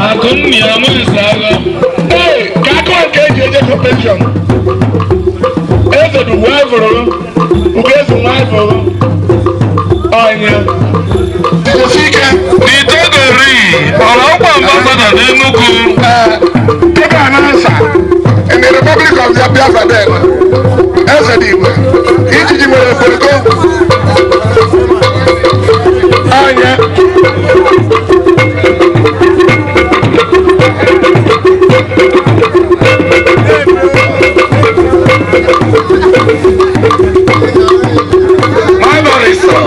akụ nni ya mụlisa agha ee ka akụwa nke eji eje for pension eze dị well fụrụ Ugoeze nwa anyị fụrụ onye Jidesie ike. The Togori, ọrụ ọkwa ambassador n'Enugu. Take an answer in the Republic of Biafra then. Eze dị igwe. Ijiji nwere okoriko. Onye My barrister,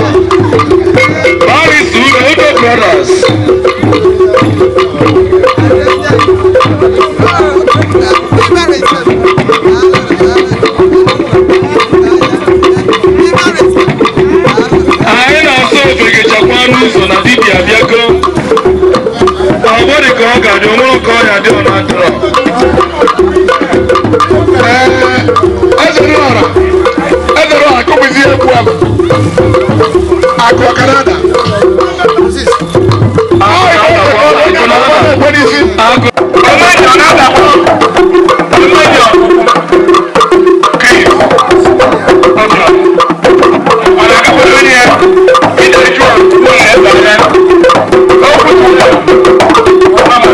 Barrister Udo Brothers. Anyị na-asọ ofeke chakwa n'ụzọ na dibịa abịago. Ọ bụrụ ka ọ ga-adị, o nwere ka ọ ya dị ọ na-adịrọ. Eze dị ọra. Eze dị ọra kụpụzi egwu ahụ. Akụ ọkara ada. Akụ n'isi. Emmanuel na-adakwa. Emmanuel. Chris. Ọbịa. Ọ na-agakwara onye ya. Ị na-eju a, mụ na ebe ya. O kwuturu ya. Ọ mara.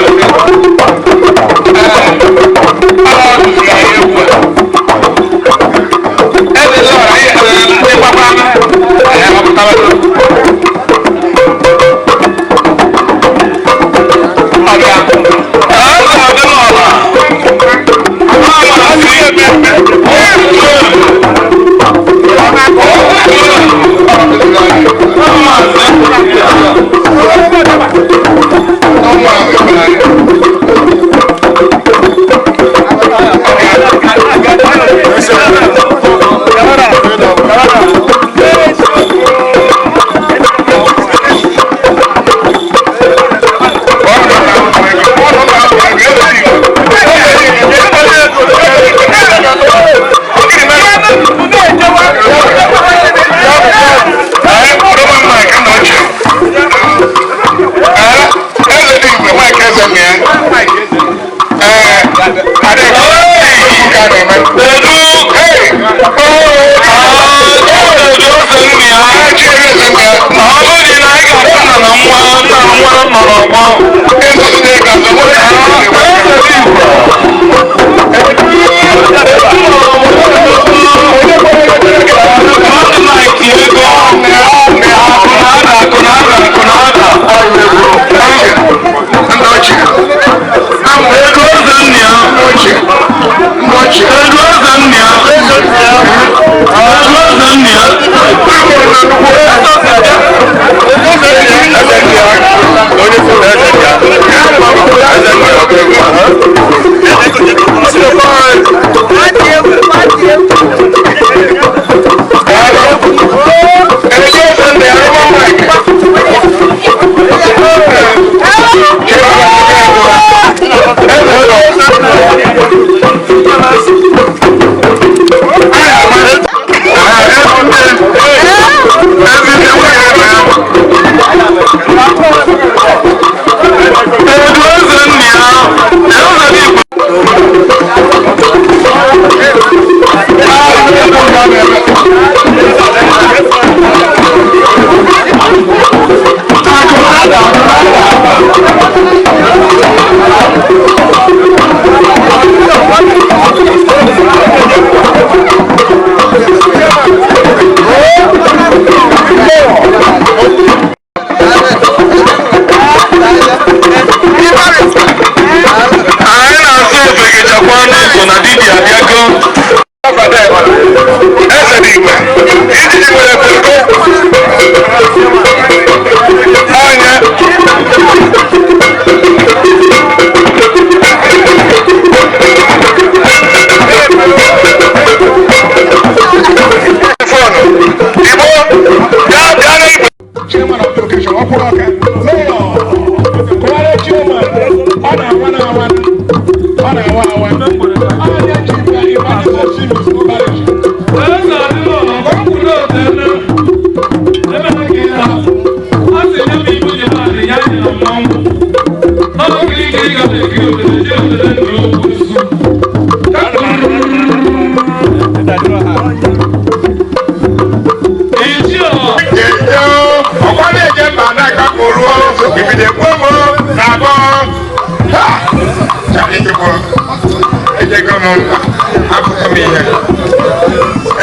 Akụkọ m ihe.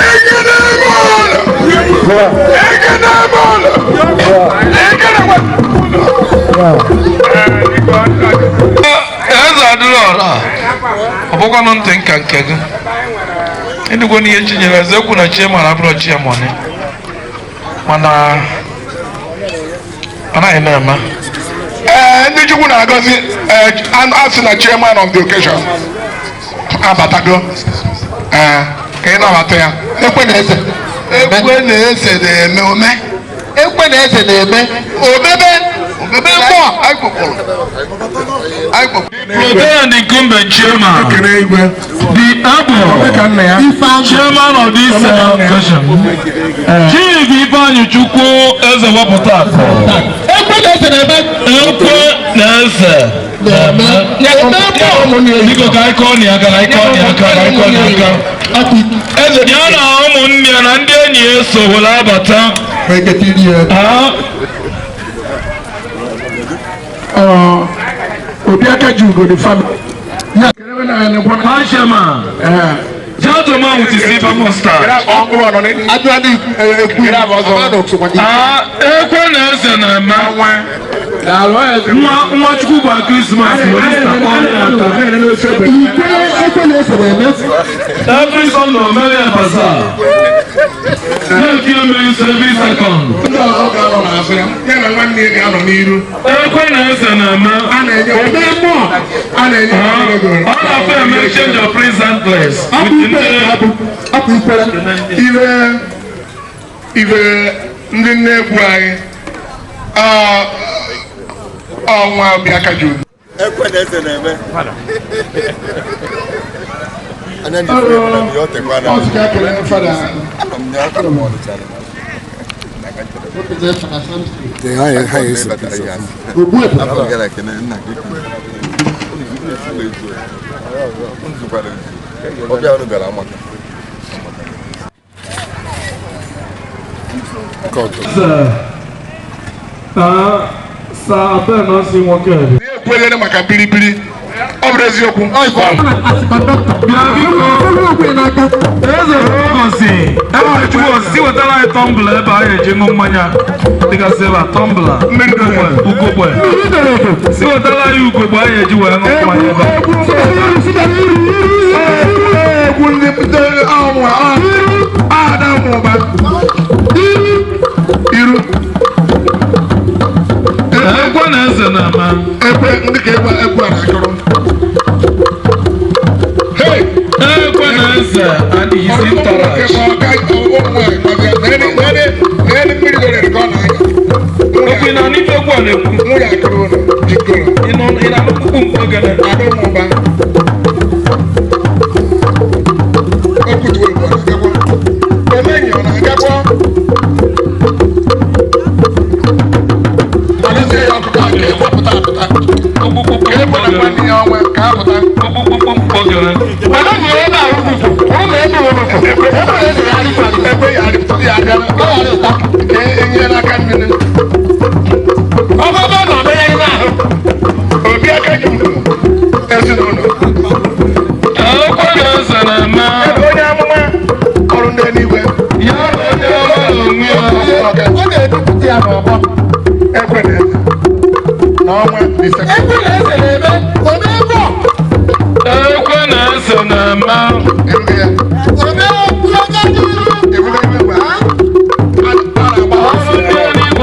Ekene m ụlọ! Ekene m ụlọ! Ekene m Eze adịrị ọra, ọ bụkwanụ ntị nka nke gị. Ịdịgwo n'ihe Chinyere Eze ekwu na chi mara abụrọ chi mọni. Mana ọ naghị na-eme. Ee, ndị Chukwu na-agọzi a sị na chairman of the occasion abatago. Ee, ka ị nabata ya. Ekwe na eze. Ekwe na eze na-eme ome. Ekwe na eze na-eme omebe omebe mmụọ anyị kpọkpọrọ. Anyị kpọkpọrọ. Protect the incumbent chairman. The able chairman of this occasion. Chief Ifeanyi Chukwu Eze wepụta akụ. Ekwe na eze na-eme. Ekwe na eze na-eme. Biko ka anyị kọọ aka, ka anyị kọọ aka, ka anyị kọọ aka. Ya na ụmụnne ya na ndị enyi ya so were abata. Obi aka ji ugo the family. Chairman. Gentleman with his silver mustache. Ekwe na eze na-eme. Nwa Chukwu gba Christmas were Easter kpọọ ya aka. Every Sunday, Omeri Bazaar. Na-eki emeri every second. Ekwe na eze na-eme. Ọ na-afọ eme change of present place. Ibe ndị nne egwu anyị ọnwa obi aka ji ugo. Ekwe na eze na-eme. Anya ndị fere na ya otekwa na. Ọ sị ka ekele fada. Ọbịa unu bịara amaka. Ekwenyere maka biribiri ọ bụrụ eziokwu. Eze gosi ebe wetara anyị tọmbla ebe anyị eji ṅụ mmanya dịgasị ebe a tọmbla ugogbe si wetara anyị ugogbe anyị eji wee ṅụ mmanya ebe a. Egwu ndị ada mụba iru. Ekwe na eze na-ama. Ekwe ndị ka ekwe ekwe a na-akụrụ. Ekwe na eze and his entourage. Okwu ị na-anụ ife egwu a na-ekwu. Ị na-anụ mkpukpu mkpu ogene. Ekwe na eze na-eme. Ọrụ ndị eluigwe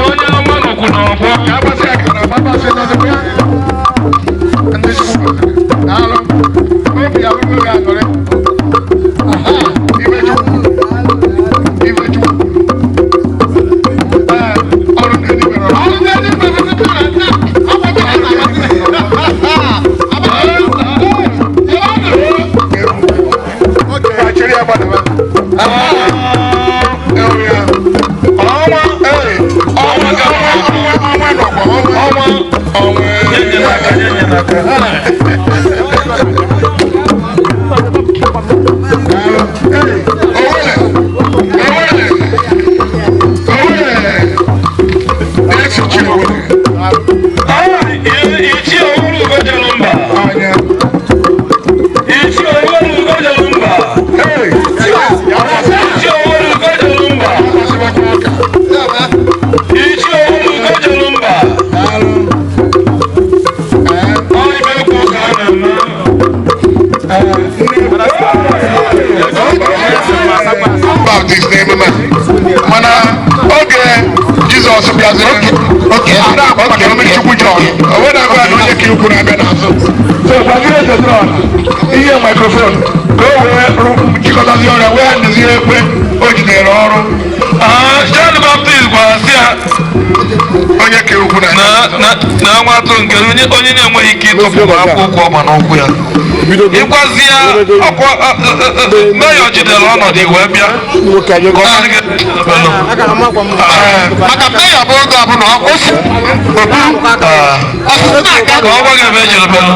onye ọma nọkwu n'ọgbọ. Ichie Owuru Ugo jere mba. Ichie Owuru Ugo Ụkọchukwu John o wee na-agwa na onye ka ikwu na-abịa n'azụ. So gbaziri Eze Dịrị Ọra ihe microphone ka o wee jikọtazi ọrịa wee nduzie ekwe o jidere ọrụ. John Baptist gwara sị ya onye ka ukwu na na nwa atụrụ nke onye na-enweghị ike ịtọpụ akwụkwọ ụkwụ ọgba n'ụkwụ ya. Ịgwazi ya ọkwa meyọ jidere ọnọdụ wee bịa. Maka meyọ bụ oge ọbụla ọ kwụsị ka ọ gwa gị ebe ejedebelụ.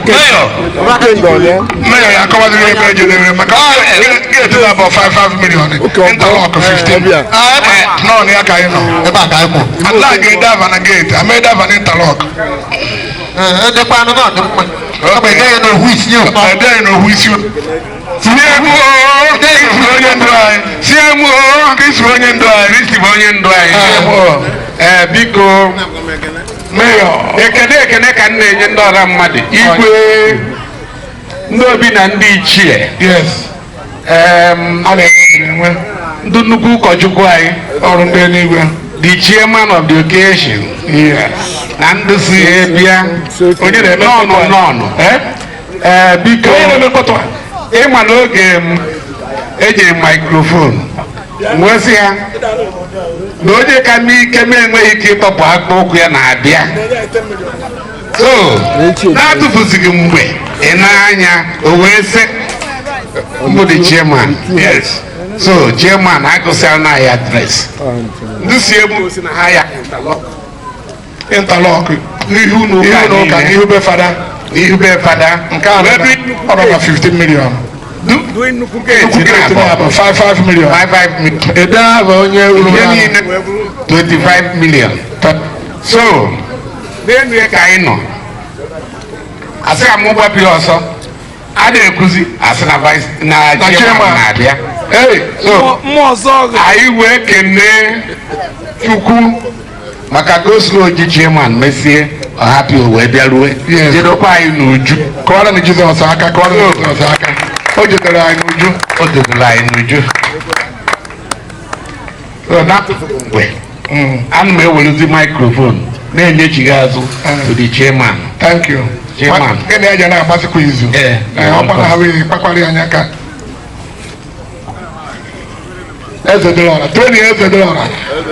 Meyọ meyọ ya akọwaziri ebe ejedebere maka geeti na about 5 million interlock 15 nọ ya ka anyị nọ ebe a ka anyị kwụ. Ala ga-ede ava na geeti ama ede ava na interlock. Edekwa anụ náà dị mma. Ọ bụ edeghị n'ohu isi ụtọ. Edeghị n'ohu isi ụtọ. CMO Kristi onye ndụ anyị. CMO Kristi onye ndụ anyị. Kristi bụ onye ndụ anyị. CMO. Ee, biko meyọ ekene ekene ka m na-enye ndị ọra mmadụ igwe ndị obi na ndị ichie. Yes. A na-enwe ndị nnukwu ụkọchukwu anyị ọrụ ndị eluigwe. The chairman of the occasion. Yes. Na ndị si bịa Onye na-eme nọnụ nọnụ. Ee, biko Onye na-eme mkpọtụ a? Ịma na oge m ejiri microphone wee sị ya na onye ka m ike m enweghị ike ịtọpụ akpụ ụkwụ ya na-abịa. So na-atụfuzighị mgbe ị na-anya o wee sị mbụ the chairman. Yes. So chairman agụsịara na ya adres ndị si ebe si na ha ya Interlock n'ihu n'ihu na ụka n'ihu be fada. N'ihu be fada. Nke a ọ nọ na 15 million. Nnukwu geeti Nnukwu geeti na-abụ na-abụ 5 million. 5 million. Ede ahụ onye ruru Ihe ya niile 25 million. So n'elu ya ka anyị nọ asị ka mụ gbapụ ya ọsọ a na-ekuzi asị na vice na chairman na-abịa. Hey, so mmụọ ọzọ anyị wee kenee Chukwu maka goslo ji chairman mesie ọ hapụ o wee bịarue Yes. jedokwa anyị n'uju. Kụọrọ na Jizọs aka, kụọrọ na Jizọs aka. O jedere anyị n'uju. O dodoro anyị n'uju. So n'atụfughị mgbe ana m ewerezi microphone na-enyechighị azụ to the chairman. Thank you. Chairman. Gịnị aja na-agbazikwa izu? Ee. Ọ gbara ha wee kpakwara ya anya ka. Eze Dịrị Ọra, Tony Eze Dịrị Ọra.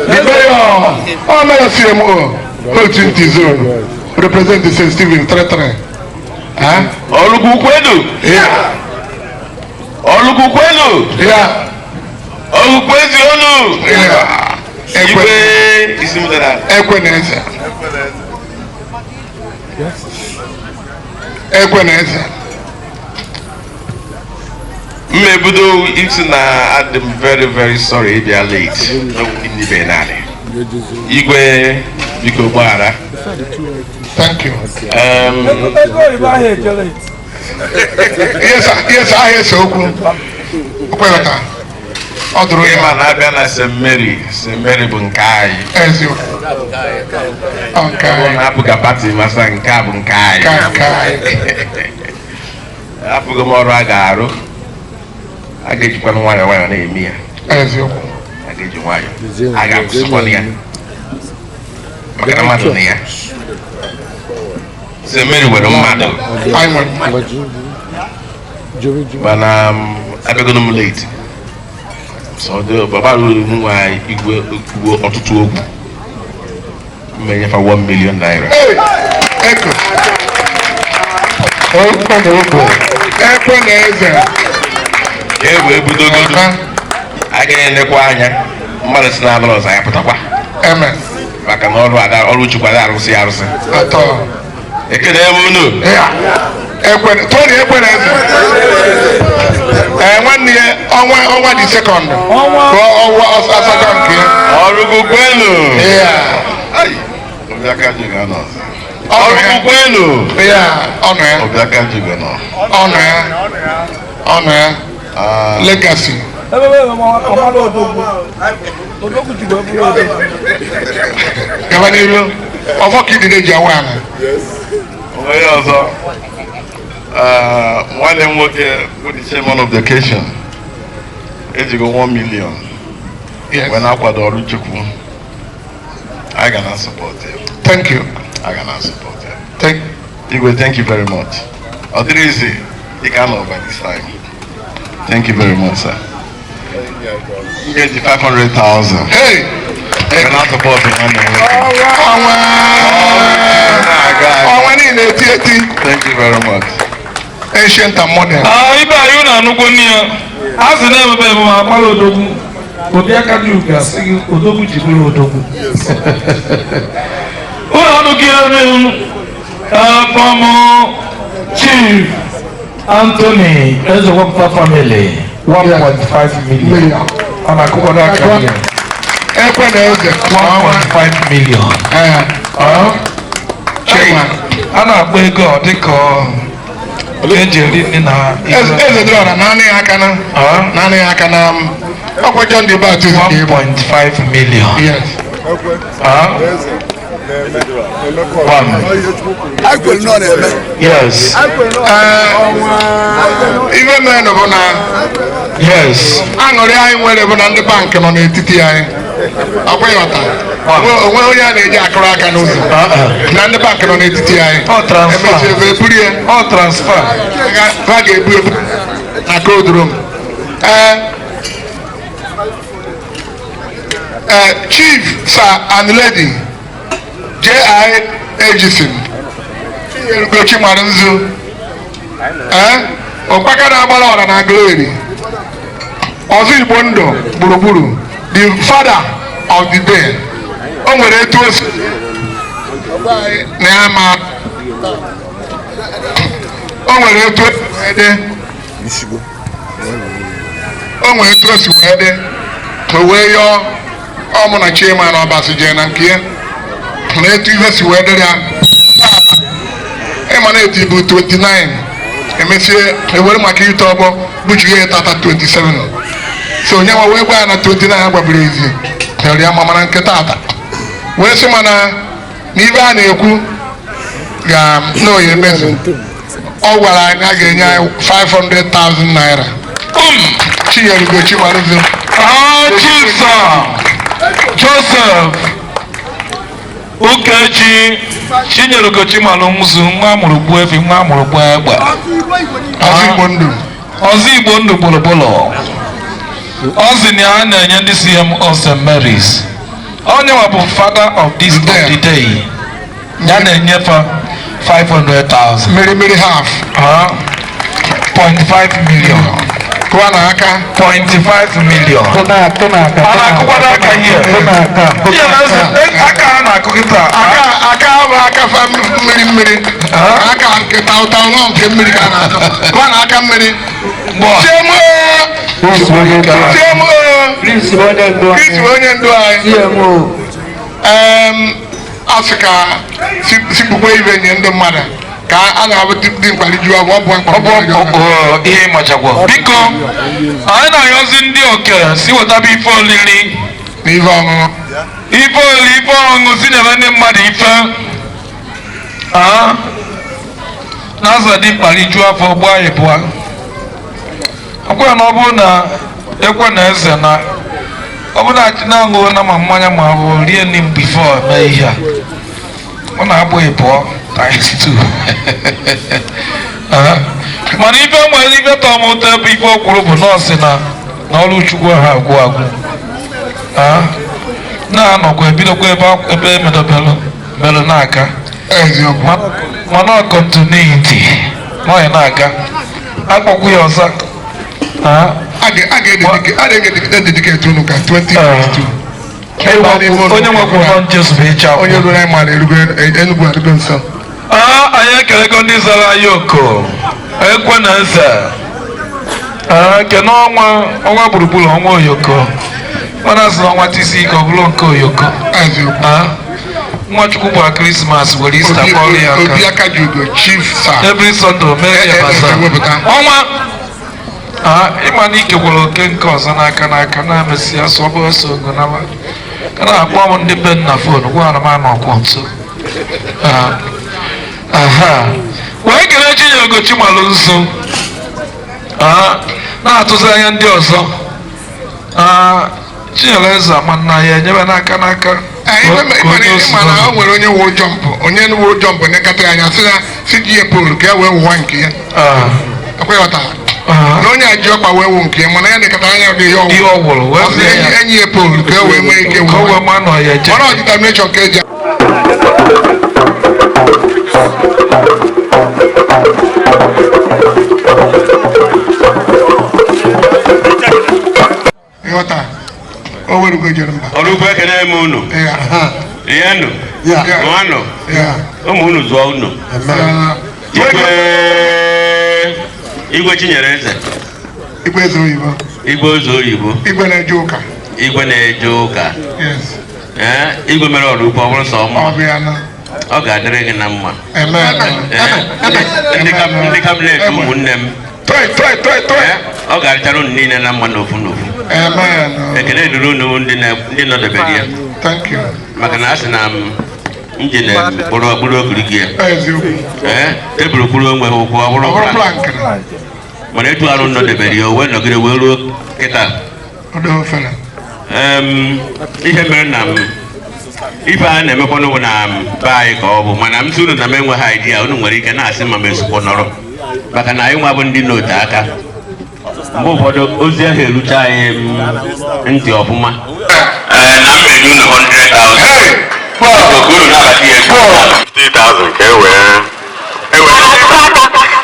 The mayor, ọ mayor CMO, Otu zone, represent the St. Stephen 33. Huh? Ọlụgwụ kwenu. Yeah. Ọlụgwụ kwenu. Yeah. Ọlụgwụ kwezi olu. Yeah. Igwe isi m dara. Ekwe na eze. Ekwe na eze. M ebido isi na adị m very very sorry ịbịa late. N'ibe naanị. Igwe biko gbaghara. Thank you. Ego oyibo ahụ ejele. Yes, yes, ahịa ese okwu. O kweghọta. Ọ dụrụ ya. Ịma na-abịa na St. Mary, St. Mary bụ nke anyị. Eziokwu. Ọ nke Ọ anyị. na-apụga pati masa nke a bụ nke anyị. Nke anyị. Apụghị m ọrụ a ga-arụ. A ga-ejikwa nwayọọ nwayọọ na-eme ya. Eziokwu. A ga-eji nwayọọ. A ga-akwụsịkwa ya. Maka na mmadụ na ya. St. Mary nwere mmadụ. Anyị nwere mmadụ. Mana abịagono m late. So baba ruru m nwa igwe kwuo ọtụtụ okwu. M enyefa 1 million naira. Hey, Eko. Ekwe na eze. E wee budogodo. A ga-enekwa anya mmadụ si na-alụ ọzọ ya pụtakwa. Amen. Maka na ọrụ ada ọrụ Chukwu ada arụsị arụsị. Atọ. Ekene m unu. Yeah. Ekwe Tony ekwe na eze. Nwanne ya ọnwa dị sekọnd. Ka ọnwa asatọ nke ya. Ọrụgụ kwenu. Yeah. Ai, Obiaka ji ga nọ. Ọnụ ya. Ọrụgụ kwenu. Yeah, ọnụ ya. Obiaka ji ga nọ. Ọnụ ya. Ọnụ ya. Legacy. Ebe ebe ọmọdé odogwu. Odogwu jikwa eburu odogwu. Gaba n'iru. Ọfọ ka idide ji awa ala. Onye ọzọ. Nwanne m nwoke bụ the chairman of the occasion. Ejigo 1 million. Yes. Wee na-akwado ọrụ Chukwu. I ga na support ya. Thank you. A ga na-support ya. Thank Igwe, thank you very much. Ọ dịrị easy, ị ka nọ by this time. Thank you very much, sir. M ga-eji 500,000. Hey! Ga na-support nwanne m nwoke. Ọnwa ọnwa niile eti eti. Thank you very much. Ancient and modern. Ibe anyị na-anụkwu nne ya a sị na-emebe emume agbara odogwu obi aka dị ugo asị gị odogwu ji bụrụ odogwu ụlọ ọnụ gị elu from Chief Anthony Ezewapụta family 1.5 million. Ọ na-akụkwado aka gị. Ekwe na eze. 1.5 million. A na-akpọ ego ọ dịka eji eri nri na Eze dị ọra naanị ya aka na naanị ya aka na ọkwa John the Baptist. 1.5 million. Yes. One. Yes. Ife mere bụ na Yes. aṅụrị anyị nwere bụ na ndị bankị nọ n'etiti anyị. Ọkwa ịghọta. Onwe onye a na-eji akụrụ aka n'ụzọ. Na ndị bankị nọ n'etiti anyị. Ọ transfer. Emechie ebe eburu ya. Ọ transfer. Ha ga-ebu ebu na cold room. Chief Sir and Lady J.I. Ejison Chinyelugo Chimarinzu Ọkpaka na-agbara ọra na Glory Ọzọ Igbo Ndụ gburugburu, the father of the day. O nwere etu o si na ya ma o nwere etu o si wee dị, o nwere etu o si wee dị, o wee yọọ ọ mụ na Chima na Ọbasi jee na nke ya na etu ihe si wee dịrị ya ịma na eti bụ 29 emesie ewere maka ite ọgbọ buchie ya tata 27, so onye nwa wee gwa ya na 29 gwaburu ezi hịọrọ ya ma mana nke tata wee sị mana na ibe a na-ekwu ga na oye emezu. Ọ gwara anyị na a ga-enye anyị 500,000 naira. Chinyelugo Chimarinzu. Chief Sir Joseph Ukechi Chinyelugo Chimalụnzu, nwa amụrụ gbuo efi, nwa amụrụ gbuo egbe. Ọzọ Igbo Ndụ. Ọzọ Igbo Ndụ gburugburu. Ọzọ na a na-enye ndị CMO St. Mary's. Onye nwa bụ father of this of the day. Ya na-enyefe 500,000. Mmiri mmiri half. 0.5 million. Kụwa na aka. 0.5 million. A na-akụkwado aka ihe. Ihe na aka a na-akụ kịta. Aka bụ aka fa mmiri mmiri. Aka nke taụtaụ nọ nke mmiri ka a na-akụ. Kụwa na aka mmiri. CMO. CMO. Chris bụ onye ndu anyị. A sị ka sipụkwa ibe nye ndị mmadụ ka a na-abụ dị nkwali ju ọ bụ Ọ ihe ịmachakwa. Biko, anyị na-ayọzi ndị oke si wetaba ife olili na ife ọṅụṅụ. Ife olili, ife ọṅụṅụ si nyere ndị mmadụ ife. Na-aza dị mkpali ju afọ gbaa ịbụa. Ọkwa na ọ bụrụ na ekwe na eze na ọ bụrụ na na-aṅụ na ma mmanya ma ọ bụ rie nri before mee ihe a, ọ na-agbụ ịbụọ times 2. Mana ife nwere ife tọọ m ụtọ ebe ife o kwuru bụ nọọsụ na na ọrụ Chukwu ha agwụ agwụ na-anọkwa ebidokwa ebe emedobelu melụ na-aga mana ọ kọntinuiti nọọyị na-aga akpọkwu ya ọzọ. A ga-edediketi unu ka 2022. Onye nwekwa ụlọ njesu bụ ịcha akwụ. Onye ruru anyị mara erugo Enugu adịgo nso. Anyị ekelego ndị zara anyị oko ekwe na eze kene ọnwa ọnwa gburugburu ọnwa oyoko mana asị na ọnwa tisi ike ọ bụrụ nke oyoko. Nwachukwu gba Krismas were Ista kpọrọ ya aka. Obi aka ji ugo Chief Sir. Every Sunday mee ya basa ọnwa. Ịma na ike gwara oke nke ọzọ n'aka n'aka na-emesi asụ ọ bụrụ so ogo naba ka na-akpọ m ndị be nna fon gwa na m anọ ọkwọ nso. Wee kelee Chinyelugo Chimalụnzu na-atụzi anya ndị ọzọ. Chinyere eze amanna ya enyebe n'aka n'aka. Ịma na o nwere onye wụ jump, onye wụ jump nekata anya sị ya si ji ya polu ka e wee wụwa nke ya. Akwa na onye a ji ọkpa wee wụ nke ya, mana ya nekata anya dị ihe Ihe ọ wụrụ, wee ọ sị wee ya. enyi ya polu ka e wee nwee ike Ka o wee maa na ọ ya eje. Mana ọ determination ka eji. Ịghọta o werugo jere mba. Ọrụ ugbo, ekene m unu. Rienụ, ṅụanụ, ụmụ unu zụọ unu. Igwe, Igwe Chinyere Eze. Igwe eze oyibo. Igwe eze oyibo. Igwe na-eje ụka. Igwe na-eje ụka. Yes. Ee, igwe mere ọrụ ugbo ọ bụrụ sọ mma. Ọ bụ ya na. Ọ ga-adịrị gị na mma. Amen. Ee, ndị cabinet, ụmụnne m. Toi toi toi toi. Ee, ọ ga-adịchara unu niile na mma n'ofu n'ofu. Amen. Ekele dịrị unu ndị ndị nọdebere ya. Thank you. Maka na a sị na m njin mkpụrụ mkpụrụ ogirigi ya. Eziokwu. Ee, tebụl kwuru onwe ha ụkwụ ọ bụrụ Ọ bụrụ plank. Plank. Mana etu arụ nọdebere ya, o wee nọgide wee ruo kịta. Ọ dị ofere. Ihe mere na m ife a na-emekwanụ bụ na m be anyị ka ọ bụ, mana m sị unu na m enweghị idea. Unu nwere ike na-asị ma m esokwa nọrọ, maka na anyị nwa bụ ndị n'ote aka, mgbe ụfọdụ ozi ahụ erucha anyị ntị ọfụma. Ee, na m enye unu 100,000 ka unu nabata ya. 50,000 ka e wee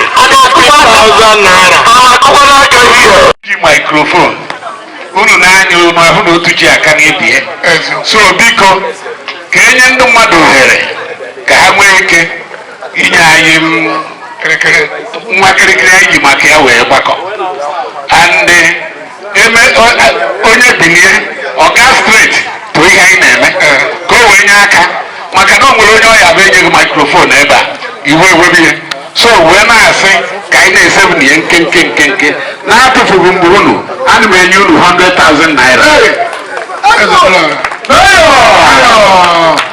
50,000 naira. Ji microphone unu na-anya, unu ahụ na otu ji aka n'ibie, so biko ka enye ndị mmadụ ohere ka ha nwee ike inye anyị kịrịkịrị nwa kịrịkịrị anyị ji maka ya wee gbakọ. And eme onye bilie, ọ gaa straight to ihe anyị na-eme ka o wee nye aka, maka na o nwere onye ọya bụ enyeghị microphone ebe a, iwe ewebe ya. So wee na-asị ka anyị na-esebu na ihe nkenke nkenke na-atụfughị mgbe unu. Ana m enye unu 100,000 naira. Mayor!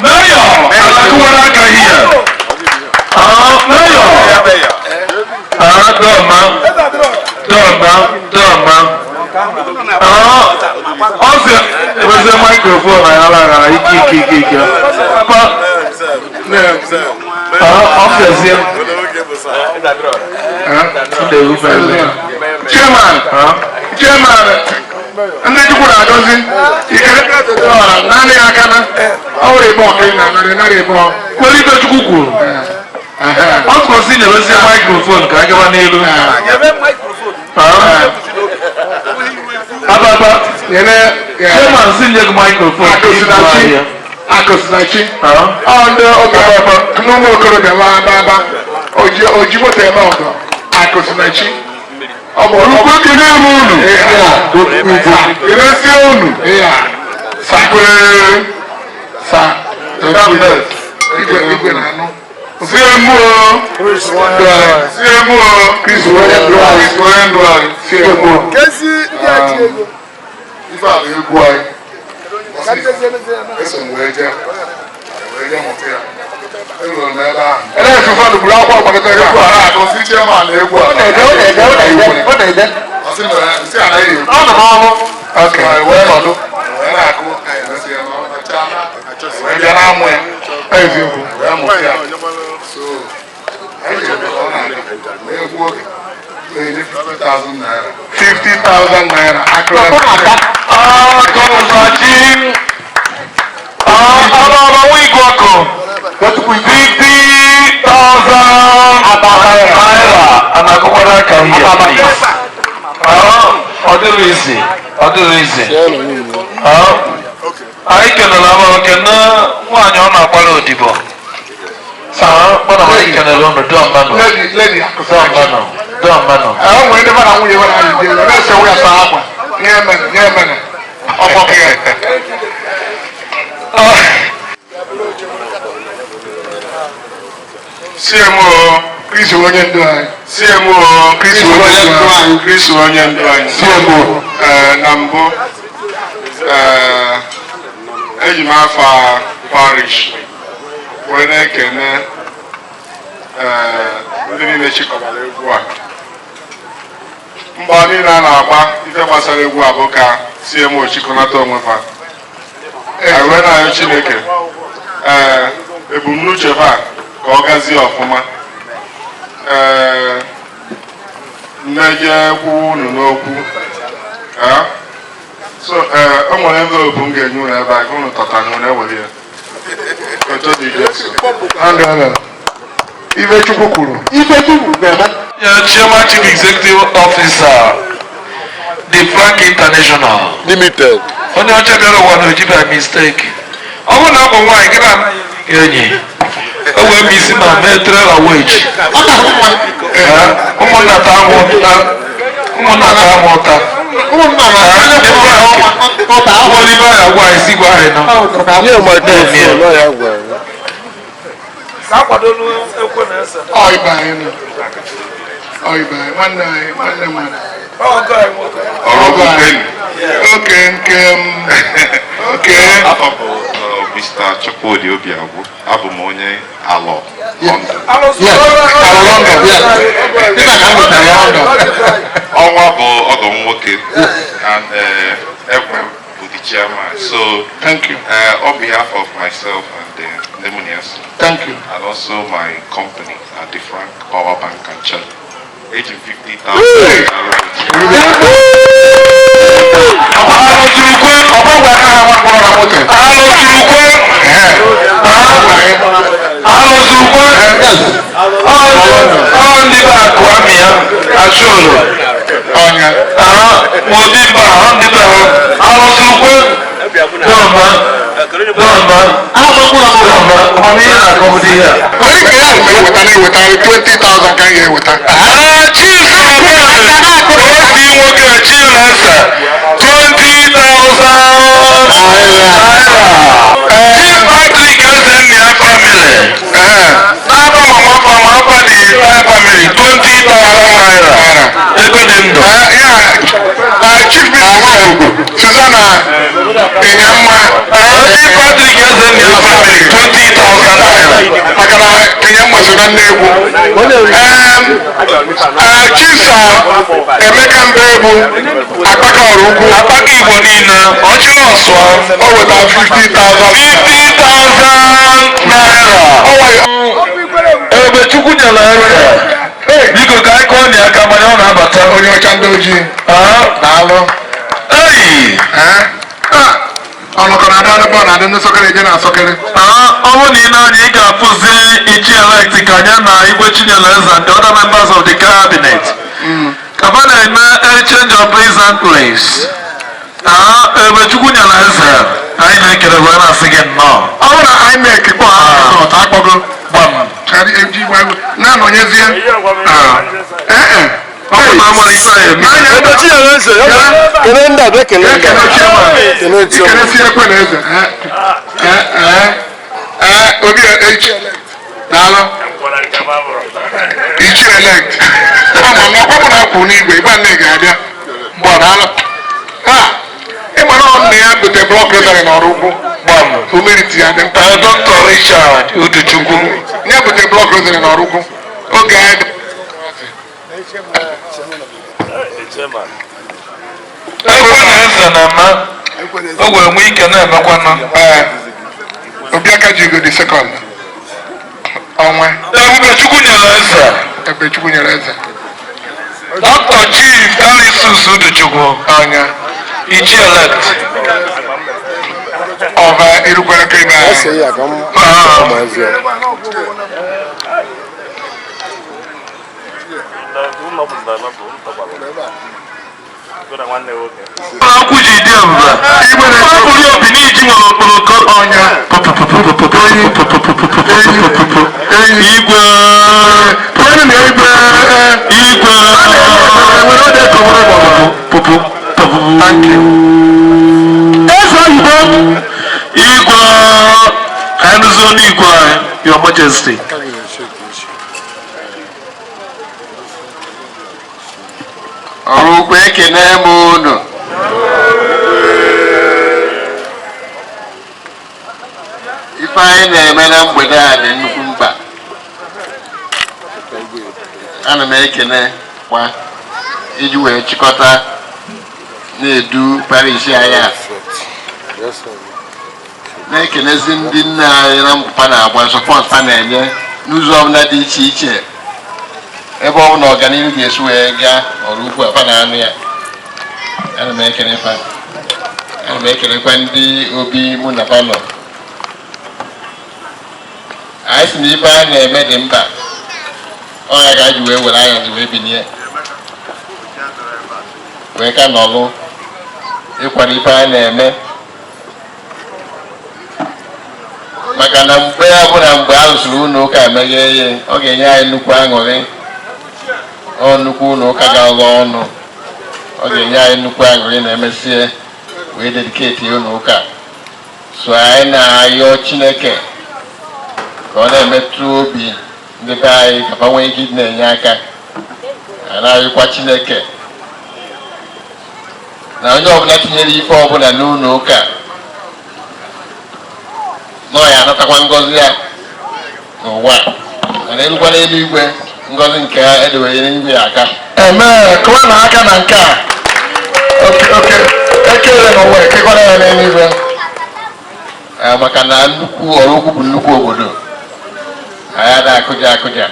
Mayor! Alakuwara aka here. Ah, Mayor! Ah, Dọ̀ma. Dọ̀ma, Dọ̀ma. Ah, ọ sị, ewezi microphone anyị ala aghara ike ike ike ike. Pa, ah, ọ bịazie. Ọ na-erufe ebe. Chairman, chairman, ndị Chukwu na-agọzi ikere naanị ya aka na ọ nwere ebe ọka ị na-anarị narị ebe ọ. Kwere ibe Chukwu kwuru. Ọ sị nyewezie microphone ka a gaba n'elu. Ah. Ababa, chairman sị nye gị microphone ka ị gụọ ahịa. Akụsinachi. Ọ ndị oge n'ụmụ okorobịa ba aba aba oji oji moto eme ọgọ. Akụsinachi. Ọ bụ Ukwu, ekene m unu. Kenesie unu. Sakwe sa igwe igwe na-anụ. Sie mụ o. Sie mụ o. Kristo onye ndụ anyị. Kristo onye ndụ anyị. Sie mụ. Kezi ndị a ji ego. Ife a bụ egwu anyị. Eso m wee jee mụta ya. Eruru m ebe ahụ. Ele etu ụfọdụ buru akwụkwọ gbakọta ebe Egwu a. a na-agụ si chairman egwu a. Ọ na-ede, ọ na-ede, ọ na-ede, ọ na-ede. Ọ sị na si anaghị egwu. Ọ nọ n'ọrụ. Okay. Wee nọdụ. Wee na-agụ. Wee ya na ọ mechaa. Wee bịa na-amụ ya. Eziokwu. Wee mụta ya. So, anyị ji ebe ọ na-aga. Wee egwu oge. Wee nye 50,000 naira. 50,000 naira. Akụrụ. Akụnachi. Ọlọ́ọ̀lọ́ wí igwe ọkụ. 50,000 naira. Anakwụkwara aka ihe. Ọ dịrị isi. Ọ dịrị isi. Anyị kelere ama kene nwaanyị ọ na-agbara odibo. Kpọrọ anyị kelere unu dọmmanụ. Lady, lady Akụsinachi. Dọmmanụ. Dọmmanụ. O nwere ndị mmadụ nwunye nwere anyị dị na-ese ya saa akwa. Nye emene, nye emene. Ọkpọ ya. CMO. Kristo onye ndu anyị. CMO. Kristo onye ndu anyị. Kristo onye ndu anyị. CMO. Ee, na mbụ, ee, eji m afa parish wee na-ekene, ee, ndị niile chịkọbara egwu a. Mbọ niile a na-agba ife gbasara egwu a bụ ka CMO chịkọnata onwe fa. Anyị wee na-arịọ Chineke ee ebumnuche ha ka ọ gazie ọfụma. Ee, mmejọ kwuwa unu n'okwu. Ee, so ee, o nwere envelope m ga-enye unu ebe a ka unu tọta na unu ewere ya. Otu dị Jesu. Ife Chukwu kwuru. Ife Chukwu ga-eme. Chairman Chief Executive Officer, The Frank International Limited. Onye ọcha bịara ụwa na oji by mistake. Ọ bụrụ na ọ bụ nwaanyị gị na enyi o wee m isi ma mee trailer wage. Ụmụnna taa m ụta, ụmụnna taa m ụta. Ndị Frank wọlé bá yà gwa isi gwa anyị nọ. Nye microphone, ọ ya gwa ya. Ọ ibe anyị nọ. Ọ ibe anyị, nwanne anyị, nwanne nwanne. Ọrụ elu. Oke nke m. Oke. Afọ bụ Mr. Chukwudi Obiagwu. Abụ m onye Alọ, London. Ọnwa bụ ọgọ m nwoke and Ekwe bụ the chairman. So thank you. On behalf of myself and the Lemunias, thank you, and also my company at the Frank Power Bank and Church, age of 50,000. Alụzukwe ọ ndị be akụ amị ya achụrụ ụdị mba ọ ndị be ha alụzukwe dọma dọma dọma ọmụ ihe na-akọbụdị ya. Onye nke ya na-eweta na-eweta 20,000 ka anyị ga-eweta. Chief osi nwoke Chinasa 20,000 naira. Chief Patrick Ezennia family. N'aba mama fama afa the entire family 20,000 naira. Ego dị ndụ. Chief Mrs. Susanna Enyemma. Chief Patrick Ezennia family 20,000 naira. Maka na Enyemma so na nne egwu. Chief Emeka Mbebu Akpaka ọrụ ukwu. Akpaka Igbo niile ọchịrị ọsụa. O wetara 50,000. 50,000 naira. Ebe Chukwu nyere eze. Biko ka anyị kụọ na aka manya ọ na-abata. Onye ọcha ndị ojii. Daalụ. Eyi. Ọnụkọ na-adị ọnụ bọọlụ na-adị ndị sọkịrị eje na asọkịrị. Ọ bụrụ na ị na-anya ị ga-afụzi Ichie elect ka anya na Igwe Chinyere Eze and the other members of the cabinet. Kaba na-eme exchange of pleasantries. Ebe Chukwu nyere eze anyị na-ekele wee na-asị gị nnọọ. Ọ bụrụ na INEC kpọọ ha resọt akpọgo gbam. Na-anọnyezie. Ee. Ọ bụ na amara ife a eme. Ebe Chinyere Eze, kele ndị a bịa kele ndị a. Kele chioma. Ikele si ekwe na eze. Obi echi daalụ. Ichie elect. Ama m ọkwa mụ na-akwụ n'igwe ịgba nne ga-abịa. Mgbe ọ daalụ. Ha ịma na ọ nna ya bute blọk rotary n'ọrụ ugwu. Gbam. Humility ya dị mkpa. Dr. Richard Uduchukwu. Ya bute blọk rotary n'ọrụ ugwu. Oge anyị Ekwe na eze na-eme o wee nwee ike na-emekwanụ. Ee, Obiaka ji go the second. Ọnwa. Ebube Chukwu nyere eze. Ebube Chukwu nyere eze. Dr. Chief Calisus Uduchukwu. Ọnya. Ichie elect. Ọba erukwara ka ime Ọ sị ya ka m ụmụazị ya. Akwụ ji dị ebube. Mkpụrụ obi n'iji nwere okporoko. Ọnya. Igwe. Igwe. Igwe. Thank you. Eze oyibo. Igwe. Ka anyị nụzie ọnụ igwe anyị, Your Majesty. Ọrụ ukwu ekene m unu. Ife anyị na-eme na mgbede a dị nnukwu mkpa. Ana m ekene kwa iji wee chịkọta na-edu parish anyị a. Na-ekenezi ndị nne anyị na mkpa na-agba support fa na-enye n'ụzọ ọbụla dị iche iche, ebe ọbụla ọganihu ga-esi wee gaa ọrụ ukwu afa na anụ ya. Ana m ekele fa, ana m ekelekwa ndị obi mụ na fa nọ. Anyị si na ife a na-eme dị mkpa, ọ ya ka anyị ji wee were anya wee binie wee ka nọlụ ịkwado ife a na-eme, maka na mgbe ọbụla mgbe a rụsịrị ụlọ ụka emeghe ihe, ọ ga-enye anyị nnukwu aṅụrị. Ọ nnukwu ụlọ ụka ga-aghọ ọnụ, ọ ga-enye anyị nnukwu aṅụrị na emesie wee dediketi ụlọ ụka. So anyị na-ayọ Chineke ka ọ na-emetụ obi ndị be anyị ka fa nwee ike ịdị na-enye aka. A na-ayọkwa Chineke na onye ọbụla tinyere ife ọbụla n'ụlọ ụka na ọ ya anatakwa ngọzi ya n'ụwa, mana erukwa n'eluigwe, ngọzi nke edewere n'igwe ya aka. Amen. Kụwa na aka na nke a. Oke oke ekele n'ụwa, ekekwara ya n'eluigwe. Maka na nnukwu ọrụ ukwu bụ nnukwu obodo anyị ada akụja akụja.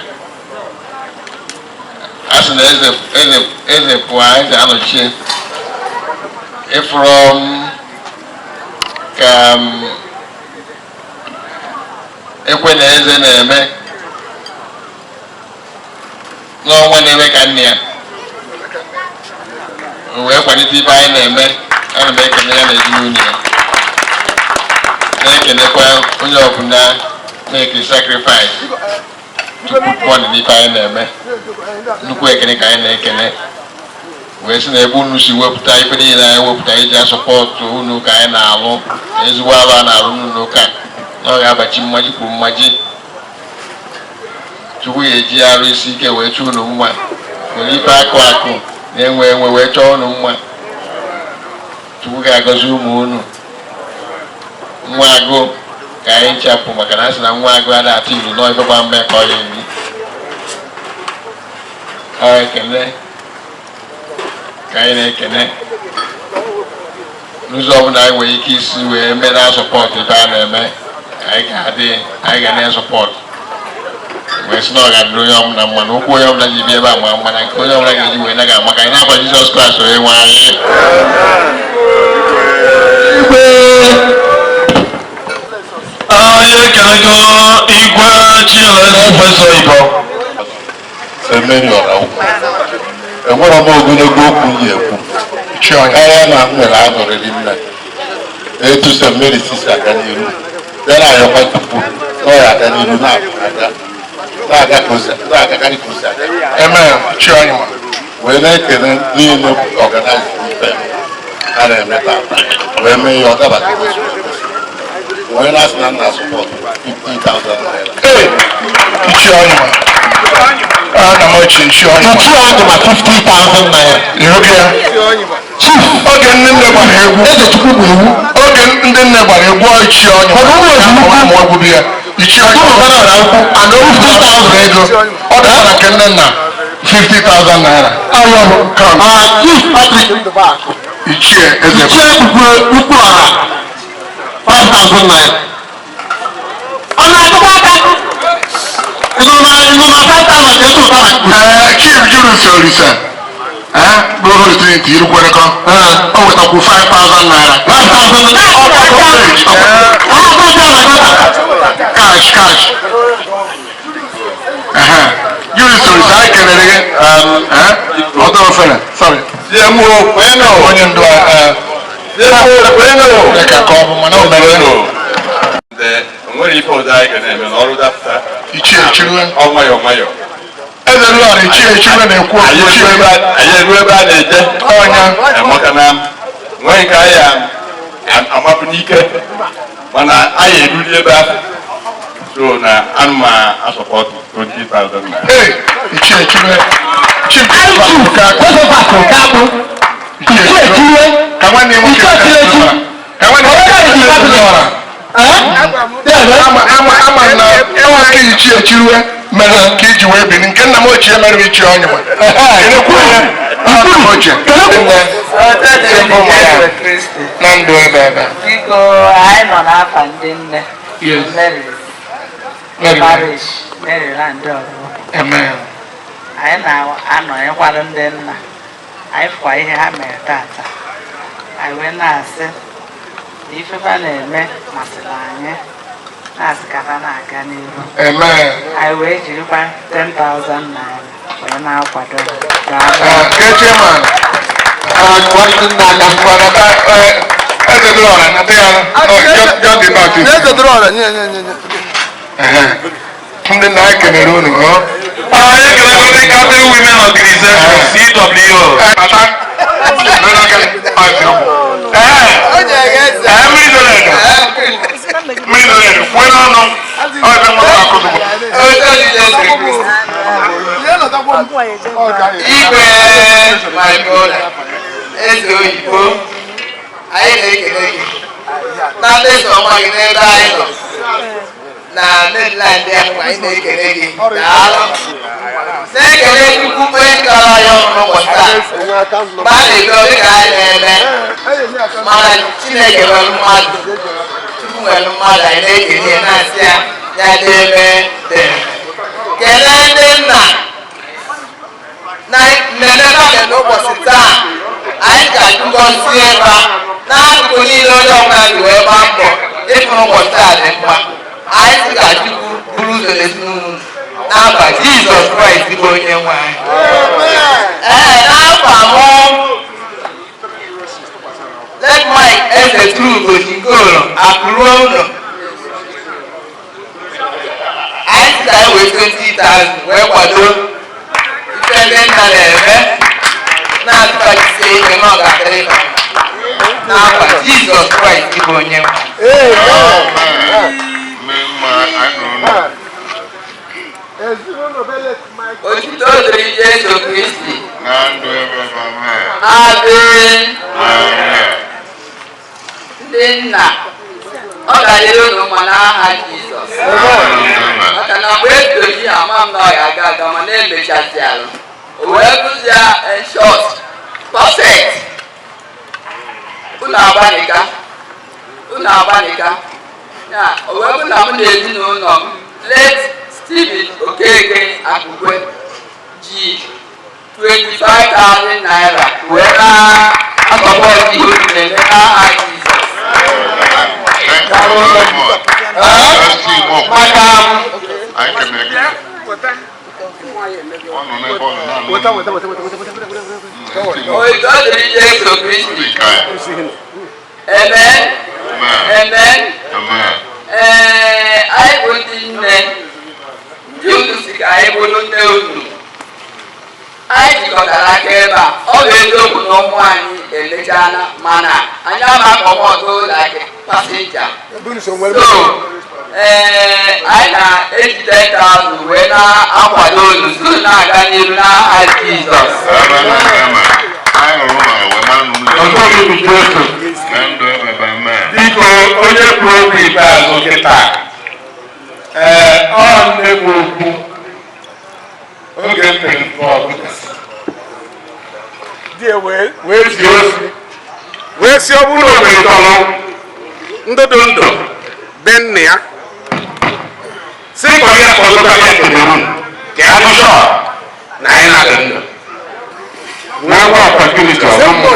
A sị na eze eze eze pụọ, eze anọchie. Ịfụrụ m ka m ekwe na eze na-eme n'ọnwa na-eme ka nne ya o wee kwalite ife anyị na-eme. Ana m ekene ya na ezinụlọ ya, na-ekenekwa onye ọbụla na-eke sacrifice tupu pụọ n'ife anyị na-eme. Nnukwu ekene ka anyị na-ekene wee sị na ebe unu si wepụta ife niile anyị wepụta iji asọpọtụ unu ka anyị na-alụ ezigbo alụ a na-alụ n'ụlọ ụka, na ọ ga-abachi mmaji kwuru mmaji. Chukwu ya eji arụ isi ike wee chọọ unu mma, were ife akụ akụ na-enwe enwe wee chọọ unu mma. Chukwu ga-agọzi ụmụ unu. Nwa agụ ka anyị nchapụ, maka na a sị na nwa agụ a na-atụ ilu nọọ ife gba mme ka ọ ya eri. Ọ ekele ka anyị na-ekene n'ụzọ ọbụla anyị nwere ike isi wee mee na sọpọtụ ife a na-eme. Anyị ga-adị, anyị ga na-esọpọtụ wee sị na ọ ga-adịrị onye ọbụla mma, na ụkwụ onye ọbụla ji bịa ebe a ma mma, na nke onye ọbụla ga-eji wee naghị ama ka anyị na-aba Jizọs Kraịst onye nwe anyị. Igwe anyị ekelego Igwe Chinyere Prọfesọ Igbo. Emeri ọra ukwu, enwere m ogologo okwu m ga-ekwu karịa na m nwere aṅụrịrị nne etu St. Mary si aga n'iru ya na-ayọkwa tupu na ọ ya aga n'iru na-aga na-agakarị ka o si aga. Amen. Chiọnyịma. Wee na-ekele niile organize ife a na-eme tata wee mee ya ọ dabata ka o si wee kwesị. Wee na-asị na nna support 50,000 naira. Ee, Chiọnyịma. Ana m ochie Chiọnyịma. Ichie 50,000 naira. Ịhụgị ya? Chief. Oge ndị nne gbara egwu. Eze Chukwu bụ iwu. Oge ndị nne gbara egwu ọ Chiọnyịma. Ọ bụ ụmụ ezumike. Amụ egwu bụ ya. Ichie Ụmụ ọbara ọra ukwu and 50,000 ego. Ọ dara na nke nne nna 50,000 naira. Ayọ bụ. Chief Patrick Ndụbakụ. Ichie Eze. Ichie Ukwu Ukwu Ọha 5,000 naira. Ọ na-akụkọ aka. Ịnụ na 5,000 ka esi ụtara. Ee, Chief Julius Olise. Ee, bụ Holy Trinity Irukwerekọ. O wetakwu 5,000 naira. 5,000 naira. Cash, cash. Ehe. Julius Olise, anyị kelere gị. Ee, ọ dọrọ ofere. Sorry. Onye ndu a. Dị ka ọ bụ mana o mere ya. Enwere ife ọzọ anyị ga na-eme n'ọrụ dapụta. Ichie Chirue. Ọ nwayọọ nwayọọ. Eze Lọrọ Ichie Chirue na-ekwu okwu. Anyị Ichie eru ebe anyị eru ebe a na-eje. Ọnya. Maka na nweghị ka anyị amapụ n'ike, mana anyị eruli ebe ahụ. So na ana m asọpọtụ 20,000 naira. Ee, Ichie Chirue. Chief Joseph Okakpu. Ichie Ichie Chirue. Chirue. Ka nwanne ya nwoke Ichie Chirue. Ka nwanne ya nwoke ama ama ama na enwe aka Ichie Chirue mere ka iji wee biri nke nna m ochie mere Ichie Ọnyịma. Kenekwu ya. Na ndụ ebe ebe. Biko, anyị nọ n'afa ndị nne. Yes. Mary's. Mary. Parish, Maryland ọbụ. Amen. Anyị na-anọnyekwara ndị nna. Anyị fụkwa ihe ha mere tata. Anyị wee na-asị na ifefa na-eme masịrị anyị. Na-asị ka ha na-aga n'ihu. Amen. Anyị wee jirikwa 10,000 naira wee na-akwado ha. Daalụ. Ke chairman. Eze dụrụ ọra na ya. John the Baptist. Eze dụrụ ọra, nye nye nye nye. Ndị nna anyị kelere unu. Anyị kelere ndị Catholic Women Organization, CWO. Bata. Ee, mmiri dọrọ edo. Mmiri dọrọ edo. Kwue n'ọnụ. Ọ ebe nwata akụzụ. Igwe my brother, eze oyibo, anyị na-ekele gị na mmeso ọma gị n'ebe anyị nọ na mainland anyị, anyị na-ekele gị, daalụ. Na-ekele Chukwu onye kọrọ anyị ọnụ n'ụbọchị taa. Mgbe a na-edo dịka anyị na-eme, mana Chineke nwere mmadụ, Chukwu nwere mmadụ, anyị na-ekele ya na-asị ya ya deme deme. Kelee ndị nna na mmemme mmadụ n'ụbọchị taa, anyị ga-agọzie ha n'akụkụ niile onye ọbụla ji wee gbaa mbọ ịfụ n'ụbọchị taa dị mma. Anyị sị ka Chukwu buru ụzọ n'ezinụlọ n'afa Jizọs Kraịst bụ onye nwe anyị. Ee, n'afa mụ Let Mike Eze Trugo Chikoro akụruo ụlọ, anyị sị ka anyị wee 20,000 wee kwado ife ndị nna na-eme na-atụkachisi ike na ọ ga-adịrị ha mma n'afa Jizọs Kraịst bụ onye nwe anyị. Otito dịrị Jesu Kristi. Na ndụ ebe ebe amen. Amen. Amen. Ndị nna, ọ ga-adịrị unu mma n'aha Jizọs. Maka na mgbe ebido ji ama m na ọ ga-aga aga, mana emechazialụ. O wee bụzie in short, perfect. Unu agbanika. Unu agbanika. Ya, o wee bụ na mụ na ezinụlọ m, late Stephen Okeke Akụkwe ji 25,000 naira wee na-asupport ihe unu na-eme n'aha Jizọs. Thank you very much. Maka Anyị kelere gị. Ọ nọ n'ebe ọ nọ na-anụ. Otito dịrị Jesu Kristi. Amen. Amen. Amen. Ee, anyị bụ ndị nne, ndị unu si ka anyị bụrụ nne unu. Anyị jikọtara aka ebe a. Ọ bụ eziokwu na ụmụ anyị emechala, mana anyị ama akpọmọtụ like passenger. So, ee, anyị na-eji 10,000 wee na-akwado unu so na-aga n'iru n'aha Jizọs. Anyị hụrụ ụlọ wee mara na unu Na ndụ ebe ebe amen. Biko, onye kwuru okwu ikpeazụ kịta, ee, ọ nne m okwu oge m mere nke ọbụla Di wee zie ozi wee si ọ bụrụ na o metọrọ ndụ dị ndụ be nna ya, si kpọrọ ya ka ọ zụtara ya Cameroon ka ya nụ shọ na anyị na-adị ndụ nwee nwa opportunity ọzọ mma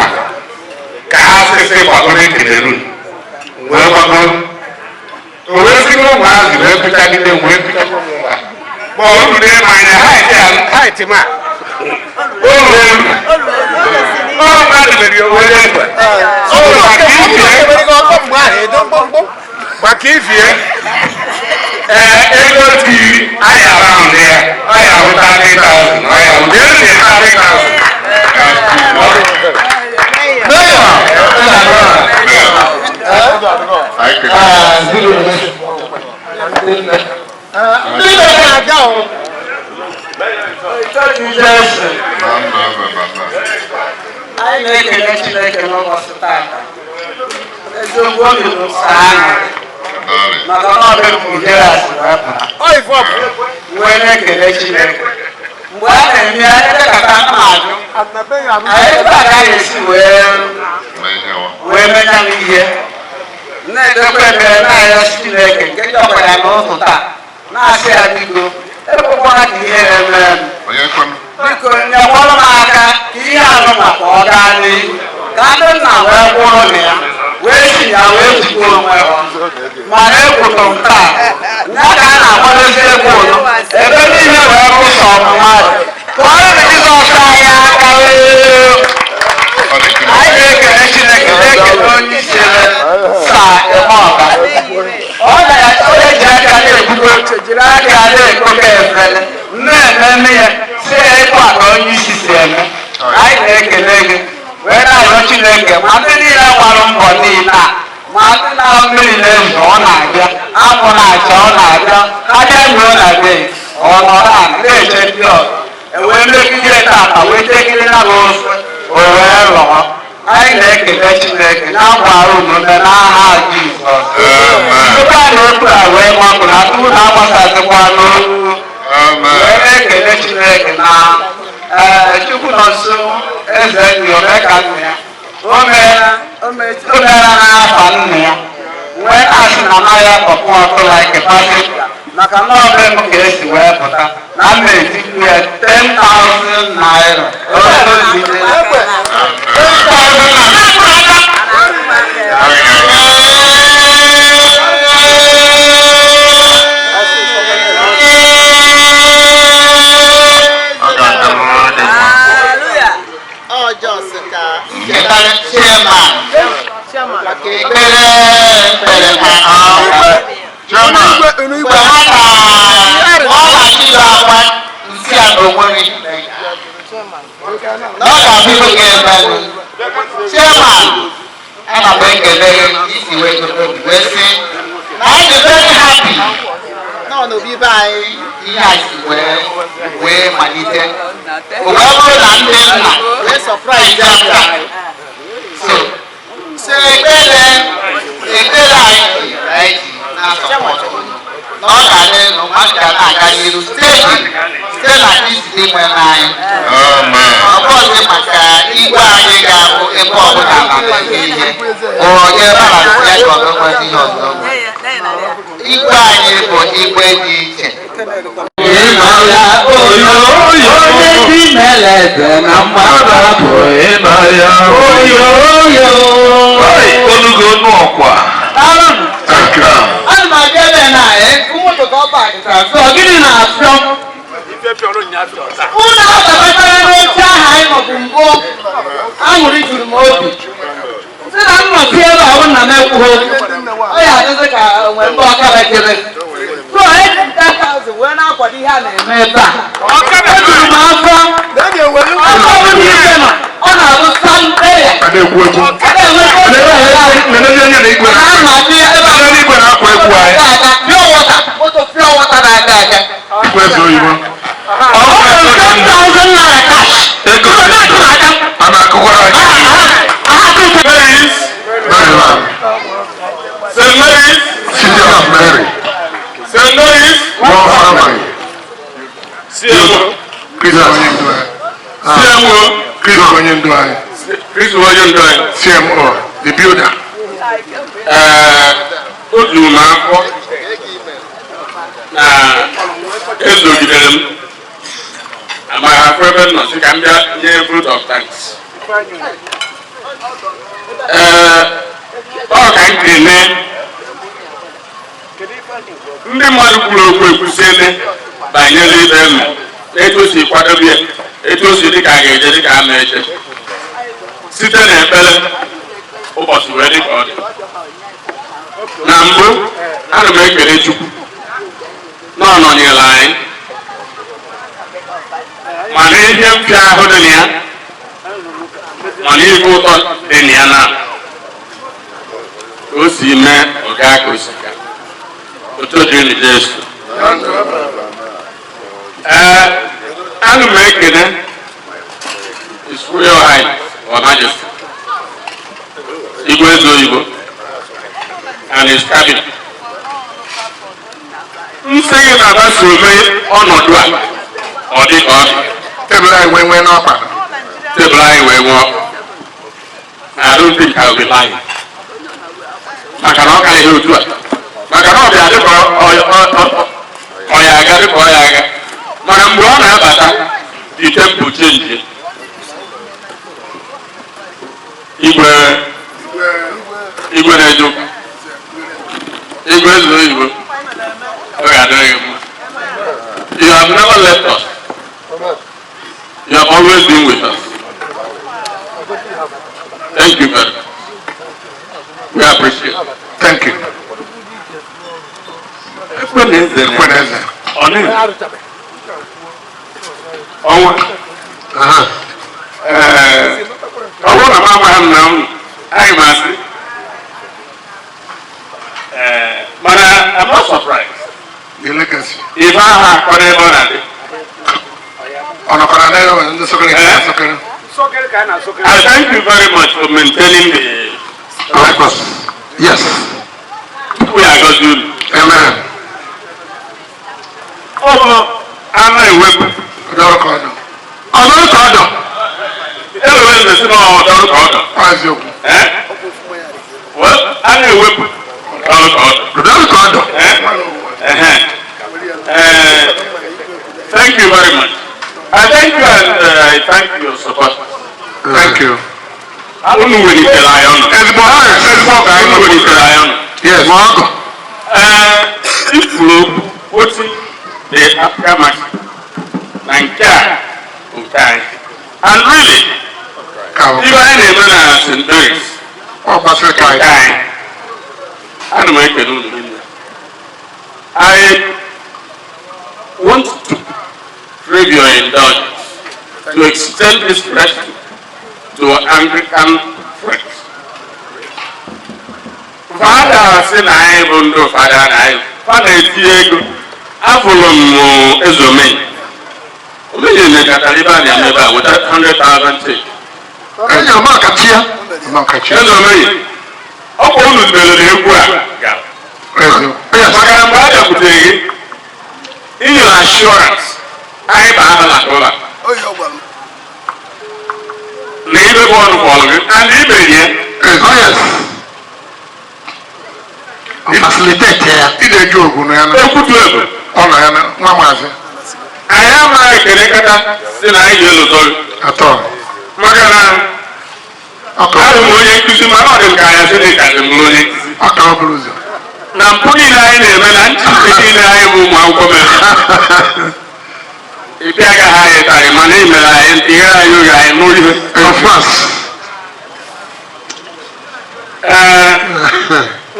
ka ha sịsị gbagoro Cameroon wee gbago o wee si n'ụmụazị wee pịchagide wee pịchagide ụmụ ma ọ ruru n'ime anya height ma o ruru elu ọ mmadụ mere ya were egbe o maka ifie maka ifie ee ego tiri anyị around ya ọ ya ahụ 30,000 ọ ya ahụ elu na 30,000. Anyị kelere. Ndị na-aga o. Otito dịrị Jesu. Na ndụ ebe ebe amen. Anyị na-ekele Chineke n'ụbọchị taata. Eziokwu, obi bụ sọ aṅụrị maka na ọ dị m ujere asị wee pụta. Wee na-ekele Chineke. Mgbe a na-eme ya, elekọta m ajụ Anyị ebe a ka anyị esi wee menya m ihe na-edekwa ekpere na-arịọ Chineke nke ji ọkwa ya n'ụtụ taa na-asị ya biko ekwekwana ka ihe na-eme m biko nyekwara m aka ka ihe anụma ka ọ gaa n'ihu ka ndị nna wee gwụrụ na ya wee si ya wee jikwa onwe ha mana ekwutụ m taa ya ka a na-akwadozi egwu ụlọ ebe niile wee rụsọ mmadụ kụọrọ na Jizọs anyị aka. Anyị na-ekele Chineke, na-ekele onye isi ebe saa eme ọba ọ na-eji aka na-ebugo jiri aka na-ekoke efere na-ememe ya si ya ịkwa ka onye isi si eme. Anyị na-ekele gị wee na-arịọ Chineke ma ndị niile gbara mbọ niile a ma ndị na mmiri na-ezo ọ na-abịa anwụ na-acha ọ na-abịa abịa ruo na be ọ nọrọ ala na-eche ndị ọzọ ewee megide tata wee jegide na ụzọ o wee lọọ. Anyị na-ekele Chineke na-agbara omume n'aha Jizọs. Tupu a na-ekwu a wee mapụ na tupu na-agbasazikwa n'olu wee na-ekele Chineke na Chukwu nọ nso eze nri ome ka nna ya o meela n'afa nna ya wee na-asị na anaghị akpọpụ ọkụ like pasịta maka na ọ bụ m ka esi wee pụta na m na-etikwu ya 10,000 naira. Chairman, ana m ekele isi wee wee sị na anyị dị very happy nọ n'obi be anyị ihe a si wee malite o wee bụrụ na ndị nna wee surprise ya taa. So ekpere ekpere anyị ji na-asọpọtụ na ọ ga-adị na mmadụ ga na-aga n'iru steeti site na isi dị nwere anyị ọ bụghị maka igwe anyị ga-abụ ebe ọbụla na ihe onye balance ya ka ọ nwezi ihe ọzọ. Igwe anyị bụ igwe dị iche. Onye dị meleze na mmadụ abụghị na ya oyo oyo. Olugo nụ ọkwa. Ana m abịa ebe na moto ka ọ pakịtara sọ gịnị na-afịọ unu ababatara n'oche ahụ anyị nọbụ mbụ aṅụrị juru m obi sị na m nọsi ebe ahụ nna m ekwughị okwu ọ ya adịzi ka onwe mba ọkara kere so eji 10,000 wee na-akwado ihe a na-eme ebe a. Ejuru m afọ ọkọ ọbụla ike nọ ọ na-abụ Sunday pure water moto pure water na-aga aga. Igwe eze oyibo. Ọ bụ 10,000 naira cash. A na-akụkwara anyị. Maryland. St. Mary's. City of Mary. St. Mary's. One family. CMO. Chris onye ndu anyị. CMO. Chris onye ndu anyị. Chris onye ndu anyị. CMO, the builder. O juru m afọ na ezogidere m amaghị afọ ebe m nọ sị ka m bịa nye vote of thanks. Ee, ọ ka m kene ndị mmadụ kwuru okwu ekwusiele banyere ibe eme etu o si kwadobe ya etu o si dị ka a ga-eje dị ka a na-eje site n'ekpere ụbọchị wee dị ka ọ dị. Na mbụ ana m ekele Chukwu na ọ nọnyere anyị mana ihe mfịa ahụ dị na ya mana ihe ụtọ dị na ya na ka o si mee ọ gaa ka o si gaa. Otu dịrị Jesu. Ee, ana m ekele His Royal Highness or Majesty Igwe Eze Oyibo and his cabinet. Nsị gị na-agbaso mee ọnọdụ a ọ dị ka ọ dị. Tebụl anyị nwee nwee n'ọkpa. Tebụl anyị wee nwụọ. I don't think I'll be lying. Maka na ọ karịghị otu a. Maka na ọ bịa dịka ọ ya aga dịka ọ ya aga. Mana mgbe ọ na-abata, the temple change. Igwe igwe na-eje ụka. Igwe eze oyibo. Ọ ga-adịrị gị mma. You have never left us. You have always been with us. Thank you very much. We appreciate it. Thank you. Ekweneze. Ekweneze. Ọ na ọnwa. Ee, ọ bụrụ na m amaghị m na unu, anyị ma asị. Ee, mana I'm not surprised. The legacy. Ife ahụ akọ n'ebe ọ na-adị. Ọ nọkwara n'ebe ndị sokere ka sokere. I thank you very much for maintaining the records. Yes. We are God's unu. Amen. Ọ bụ anụ ewepụ. Ọdọrọ ka ọdọ. Ọdọrọ ka ọdọ. Ewere nze si na ọdọrọ ka ọdọ. Eziokwu. Eh? Well, anụ ewepụ. Ọdọrọ ka ọdọ. Ọdọrọ ka ọdọ. Eh? Thank you very much. I thank you and I thank your support. Thank you. Unu welitere anyị ọnụ. Ezigbo ezigbo ọgọ anyị Unu welitere anyị ọnụ. Yes. Ma ọgọ. Ifuru okwu otu the Africa na nke a bụ nke anyị. And really, ibe anyị na-eme na St. Mary's Ọ gbasara ka nke anyị. anyị. Ana m ekele unu niile. I want to crave your indulgence to extend this gratitude to our Anglican friends. Fada sị na anyị bụ ndị fada na anyị fa na-etinye ego. Afụrụ m eze omenye. Omenye nekatara ebe a na-eme ebe a weta 100,000 check. Enyi ọma kachia. Ọma kachia. Eze omenye, ọkwa unu merere egwu a gara. Eziokwu. Maka na mgbe a bịakwutere gị, i nyere assurance anyị baa ha na ụlọ na ibe bọọlụ bọọlụ gị and ibe ya. Oh yes. Facilitate ya. Ị na-eji ogwu na ya na. Ekwutu ebu. Ọ nọ ya na nwa maazị. Anyị amaghị ekele kata si na anyị ga-elụtọ gị. Atọ. Maka na abụ m onye nkụzi, mana ọ dị m ka anyị asị dị ka dị m bụrụ onye nkụzi. Ọ ka ọ bụrụ ụzọ. Na mpụ niile anyị na-eme na nchịkwa niile anyị bụ ụmụ akwụkwọ mere. Ị bịa agaghị anyị tarị, mana ị mere anyị ntị ghere anyị oge anyị nụ ihe. Of course. Ee,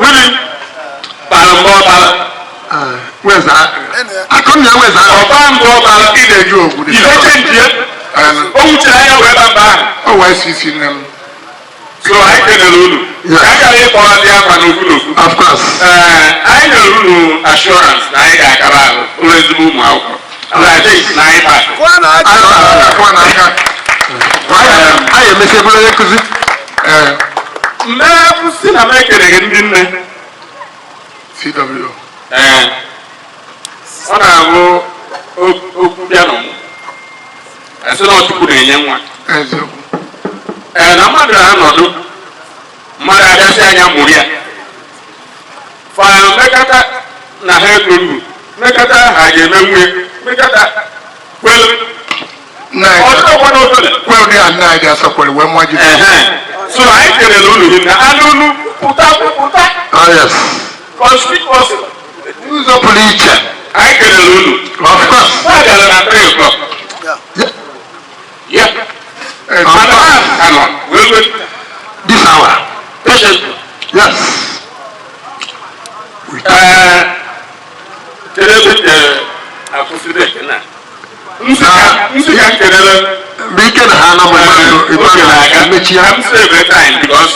Willie kpara mgbe ọ kpara. Weza. Akụnna weza. Ọba mbụ ọ kpara. Ị na-eji ogwu. Ife chenji ya. O wuchiri anya wee ba mba ahụ. O wee si isi nne m. So anyị kelere unu. Ka a gara ịkpọrọ ndị afa n'okwu n'okwu. Of course. Ee, anyị nyere unu assurance na anyị ga-akara ahụ ụlọ ezigbo ụmụ akwụkwọ. And I think na anyị pass. Akụwa n'aka. Anyị emesi bụrụ onye nkụzi. Ee. Mgbe si na m ekele gị ndị nne. CW. Ee, ọ na-abụ okwu bịa n'ụmụ. Asị na Chukwu na-enye nwa. Eziokwu. Ee, na mmadụ na-anọdụ mmadụ abịasị anya mụrụ ya. Fa mmekọta na ha etoru mmekọta ha ga-eme nwunye mmekọta kwelu. Ọ dịkwa n'obele. Kwe ụdị a nna anyị dị asọ kwere wee mụọ Jizọs. So anyị kelere unu hinne anụ unu pụta pụta. Oh yes. Conspicuously. N'ụzọ pụrụ iche. Anyị kelere unu. Of course. Ha bịara na 3 o'clock. Yeah. Mana ha ka nọ wee wee. This hour. Patient. Yes. Ee, kedu ebe akwụsịrị ekene a? Nsị ka m kelere. Mgbe ike na ha na mmadụ ebe a na-emechi ya. Ka m save time because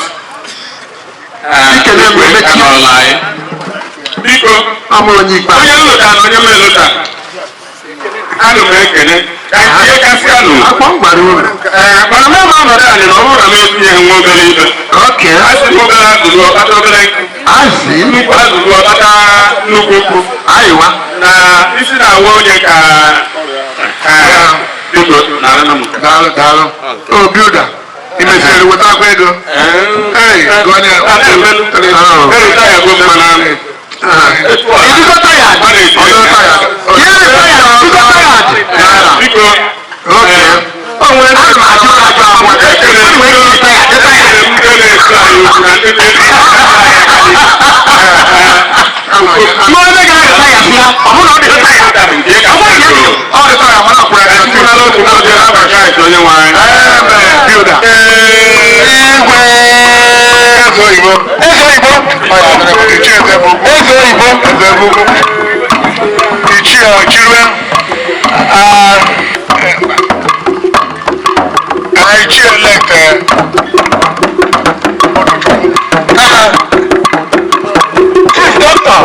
Ikele mgbe emechi. anọrọla anyị. Biko, Amụrụ onye ikpe. Onye nlụta na onye m elụta. Ana m ekele ka ihe kasị anụ. Akwa m gwara unu. Ee, mana m ọnọdụ anyị na ọ bụrụ na m etinyeghị nwa obere ibe. Okay. Asị m obere azụrụ ọkpata obere nkụ. Azị. Nnukwu azụrụ ọkpata nnukwu nkụ. Ayiwa. Na isi na-awa onye ka biko nara. na m. Daalụ, daalụ. O builder, ị mesịrị weta akwa ego. Ee, gụọ ya. Erita ya bụ mma na Ịdịgo tired? Ọ dị tired. Ịdịgo tired? Biko. Okay. O nwere ndị na-ajụ ajụ akwa. Ekele m ndị na-eso anyị okwu na ndị na-eso. N'onye ga-arịta ya bịa, ọ bụrụ na ọ dị tired. Ọ bụrụ na ọ dị tired, mana akwụrụ ya. Onye nwe anyị. Builder. Igwe. Eze oyibo. Eze oyibo. Ichie eze bụ ugwu. Eze oyibo. Eze bụ ugwu. Ichie Ọchịrịwe. Ichie elect. Chief Doctor.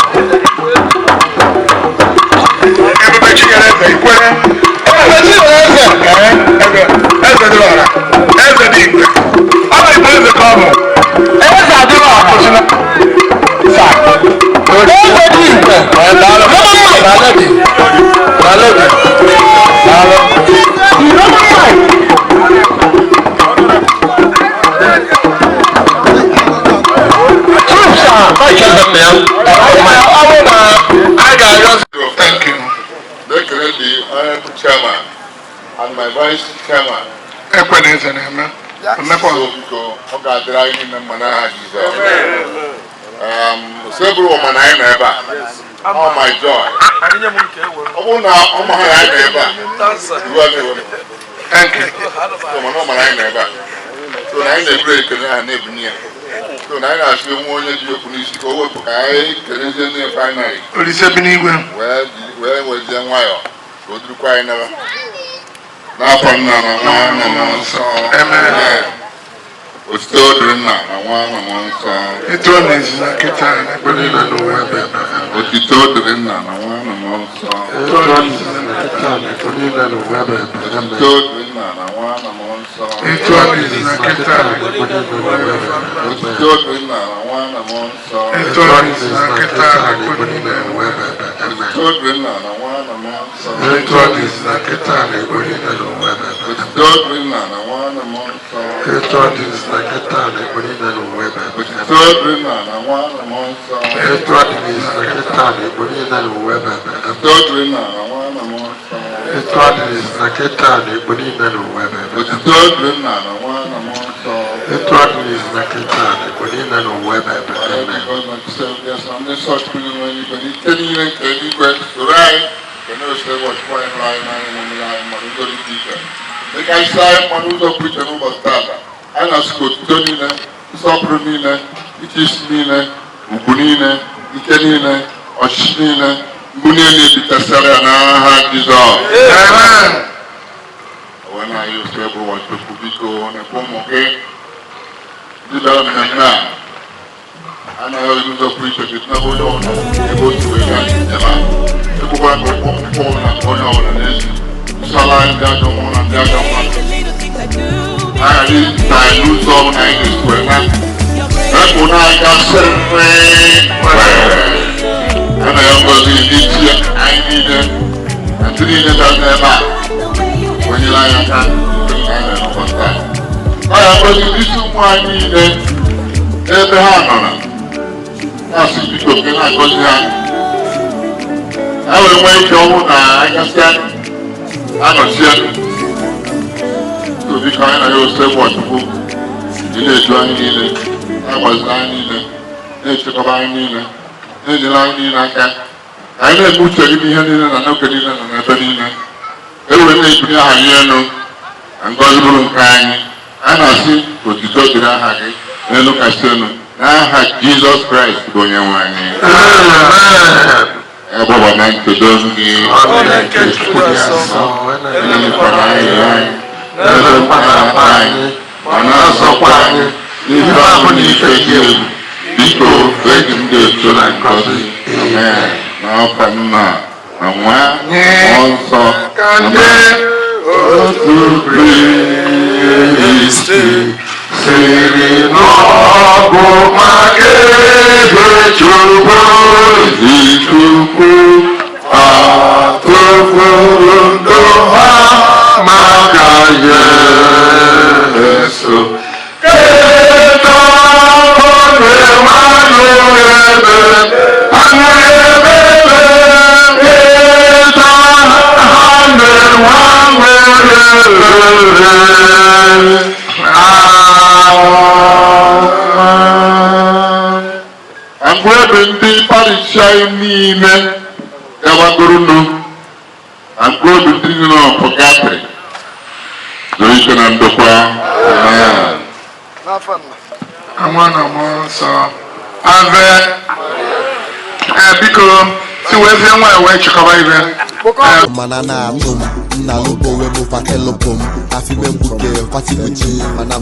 Ebube Chinyere Eze Ikwere. Ebube Chinyere Eze. Eze dị ọra. Eze dị igwe. Ọ bụ igwe eze ka ọ bụ. Eze adịrọ ọra. Eze dị igwe. Daalụ. Daalụ gị. Daalụ gị. Daalụ. Thank you. Dekere the honorable chairman and my vice chairman. Ekwe na eze na-eme. Emekwa. So biko, ọ ga-adịrị anyị niile mma n'aha Jizọs. Sebụrụ ụma na anyị nọ ebe a. Oh my joy. Ọ bụrụ na ọ maghị na anyị nọ ebe a, iwe na-ewe m. Thank you. So mana ọ mara anyị nọ ebe a. So na anyị na-eburu ekele ha na-ebunye ya. So na anyị na-asị onwe onye ji okwu n'isi ka o wepụ ka anyị kelezie ndị finally. Olise bi n'igwe. Wee wezie nwayọọ ka o durukwa anyị naba. N'afọ nna na nwa na mmụọ nsọ. Amen. Otito dịrị nna na nwa na mmụọ nsọ. Etu ọ na-ezi na kịta na ekpe niile n'ụwa ebe ebe. Otito dịrị nna na nwa na mmụọ nsọ. Etu ọ na-ezi na kịta na ekpe niile n'ụwa ebe ebe. Otito dịrị nna na nwa na mmụọ nsọ. Etu ọ na-ezi na kịta na ekpe niile n'ụwa ebe ebe. Otito dịrị nna na nwa na mmụọ nsọ. Etu ọ na-ezi na kịta na ekpe niile n'ụwa ebe ebe. Otito dịrị nna na nwa na mmụọ nsọ. Etu ọ na-ezi na kịta na ekpe niile n'ụwa ebe ebe. Otito dịrị nna na nwa na mmụọ nsọ. Etu ọ na-ezi na kịta na ekpe niile n'ụwa ebe ebe. Otito dịrị nna na nwa na mmụọ nsọ. Etu ọ na-ezi na kịta na ekpe niile n'ụwa ebe ebe. Otito dịrị nna na nwa na mmụọ nsọ. Etu ọ na-ezi na kịta na ekpe niile n'ụwa ebe ebe. Otito dịrị nna na nwa na mmụọ nsọ. Etu ọ na-ezi na kịta na ekpe niile n'ụwa ebe ebe. Ike niile nke eluigwe soro anyị nke na-esere ọchịkwa anyị hụrụ anyị n'anya na mmiri anyị mmadụ ụzọ dị iche iche dịka isi anyị mmadụ ụzọ pụrụ iche n'ụbọchị taata anyị na-asị ka otuto niile, nsọpụrụ niile, iche isi niile, ugwu niile, ike niile, ọchịchị niile, mgbu niile ebitasịara ya n'aha Jizọs. Wee na-ayọ ofe bụ ụbọchị biko na-ekwe ụmụ gị ndị bịara mmemme a anaghị ụzọ pụrụ iche gị n'ebe onye ọbụla ebe o si wee gaa njem a ekwukwara ka ụkwụ ụkwụ na onye ọbụla n'ezi nsọla anyị ndị ajọ mmụọ na ndị ajọ mmadụ aghara izute anyị n'ụzọ ọbụla anyị ga-esi wee na epụ n'aka sịrị were ana ya ngozi n'isi anyị niile na ndị niile bịara n'ebe a wenyere anyị aka nke anyị na-enọkọta taa. Ọ ya ngozi n'isi ụmụ anyị niile ebe ha nọ na na-asị biko nke na-agọzi ha ha wee nwee ike ọnwụ na agasịa anọchie. So biko anyị na ya ose bụ ọchukwu ị na-edu anyị niile, na-agbazi anyị niile, na-echekwaba anyị niile, na-enyere anyị niile aka ka anyị na-eme uche gị n'ihe niile na n'oge niile na n'ebe niile e wee na-ebuli aha gị elu na ngọzi bụrụ nke anyị. A na-asị ka otuto dịrị aha gị n'elu kasị elu n'aha Jizọs Kraịst bụ onye nwe anyị. Ebe ọ bụ na nkedo gị enyekwara anyị anyị n'ebe mkpa anyị ma na-azọkwa anyị n'ihe ahụ na ife gị egwu biko eji m dị otu na ngọzi. Amen. N'afa nna na nwa mmụọ nsọ. Amen. Otu Kristi siri n'ọgụ maka ebe Chukwu ezi Chukwu atụfuru ndụ ha maka Ọchịchị anyị niile gawagoro nụ na mkpụrụ obi ndị nọ na purgatory zuru ike na ndokwa. Amen. Nwa na Mmụọ Nsọ. Ave. Ee, biko, si wee zie nwa wee chịkọba ibe. Mana na-atụ m nna lụbo onwe m fakelụpụ m afime mgbuke fatibuchi mana.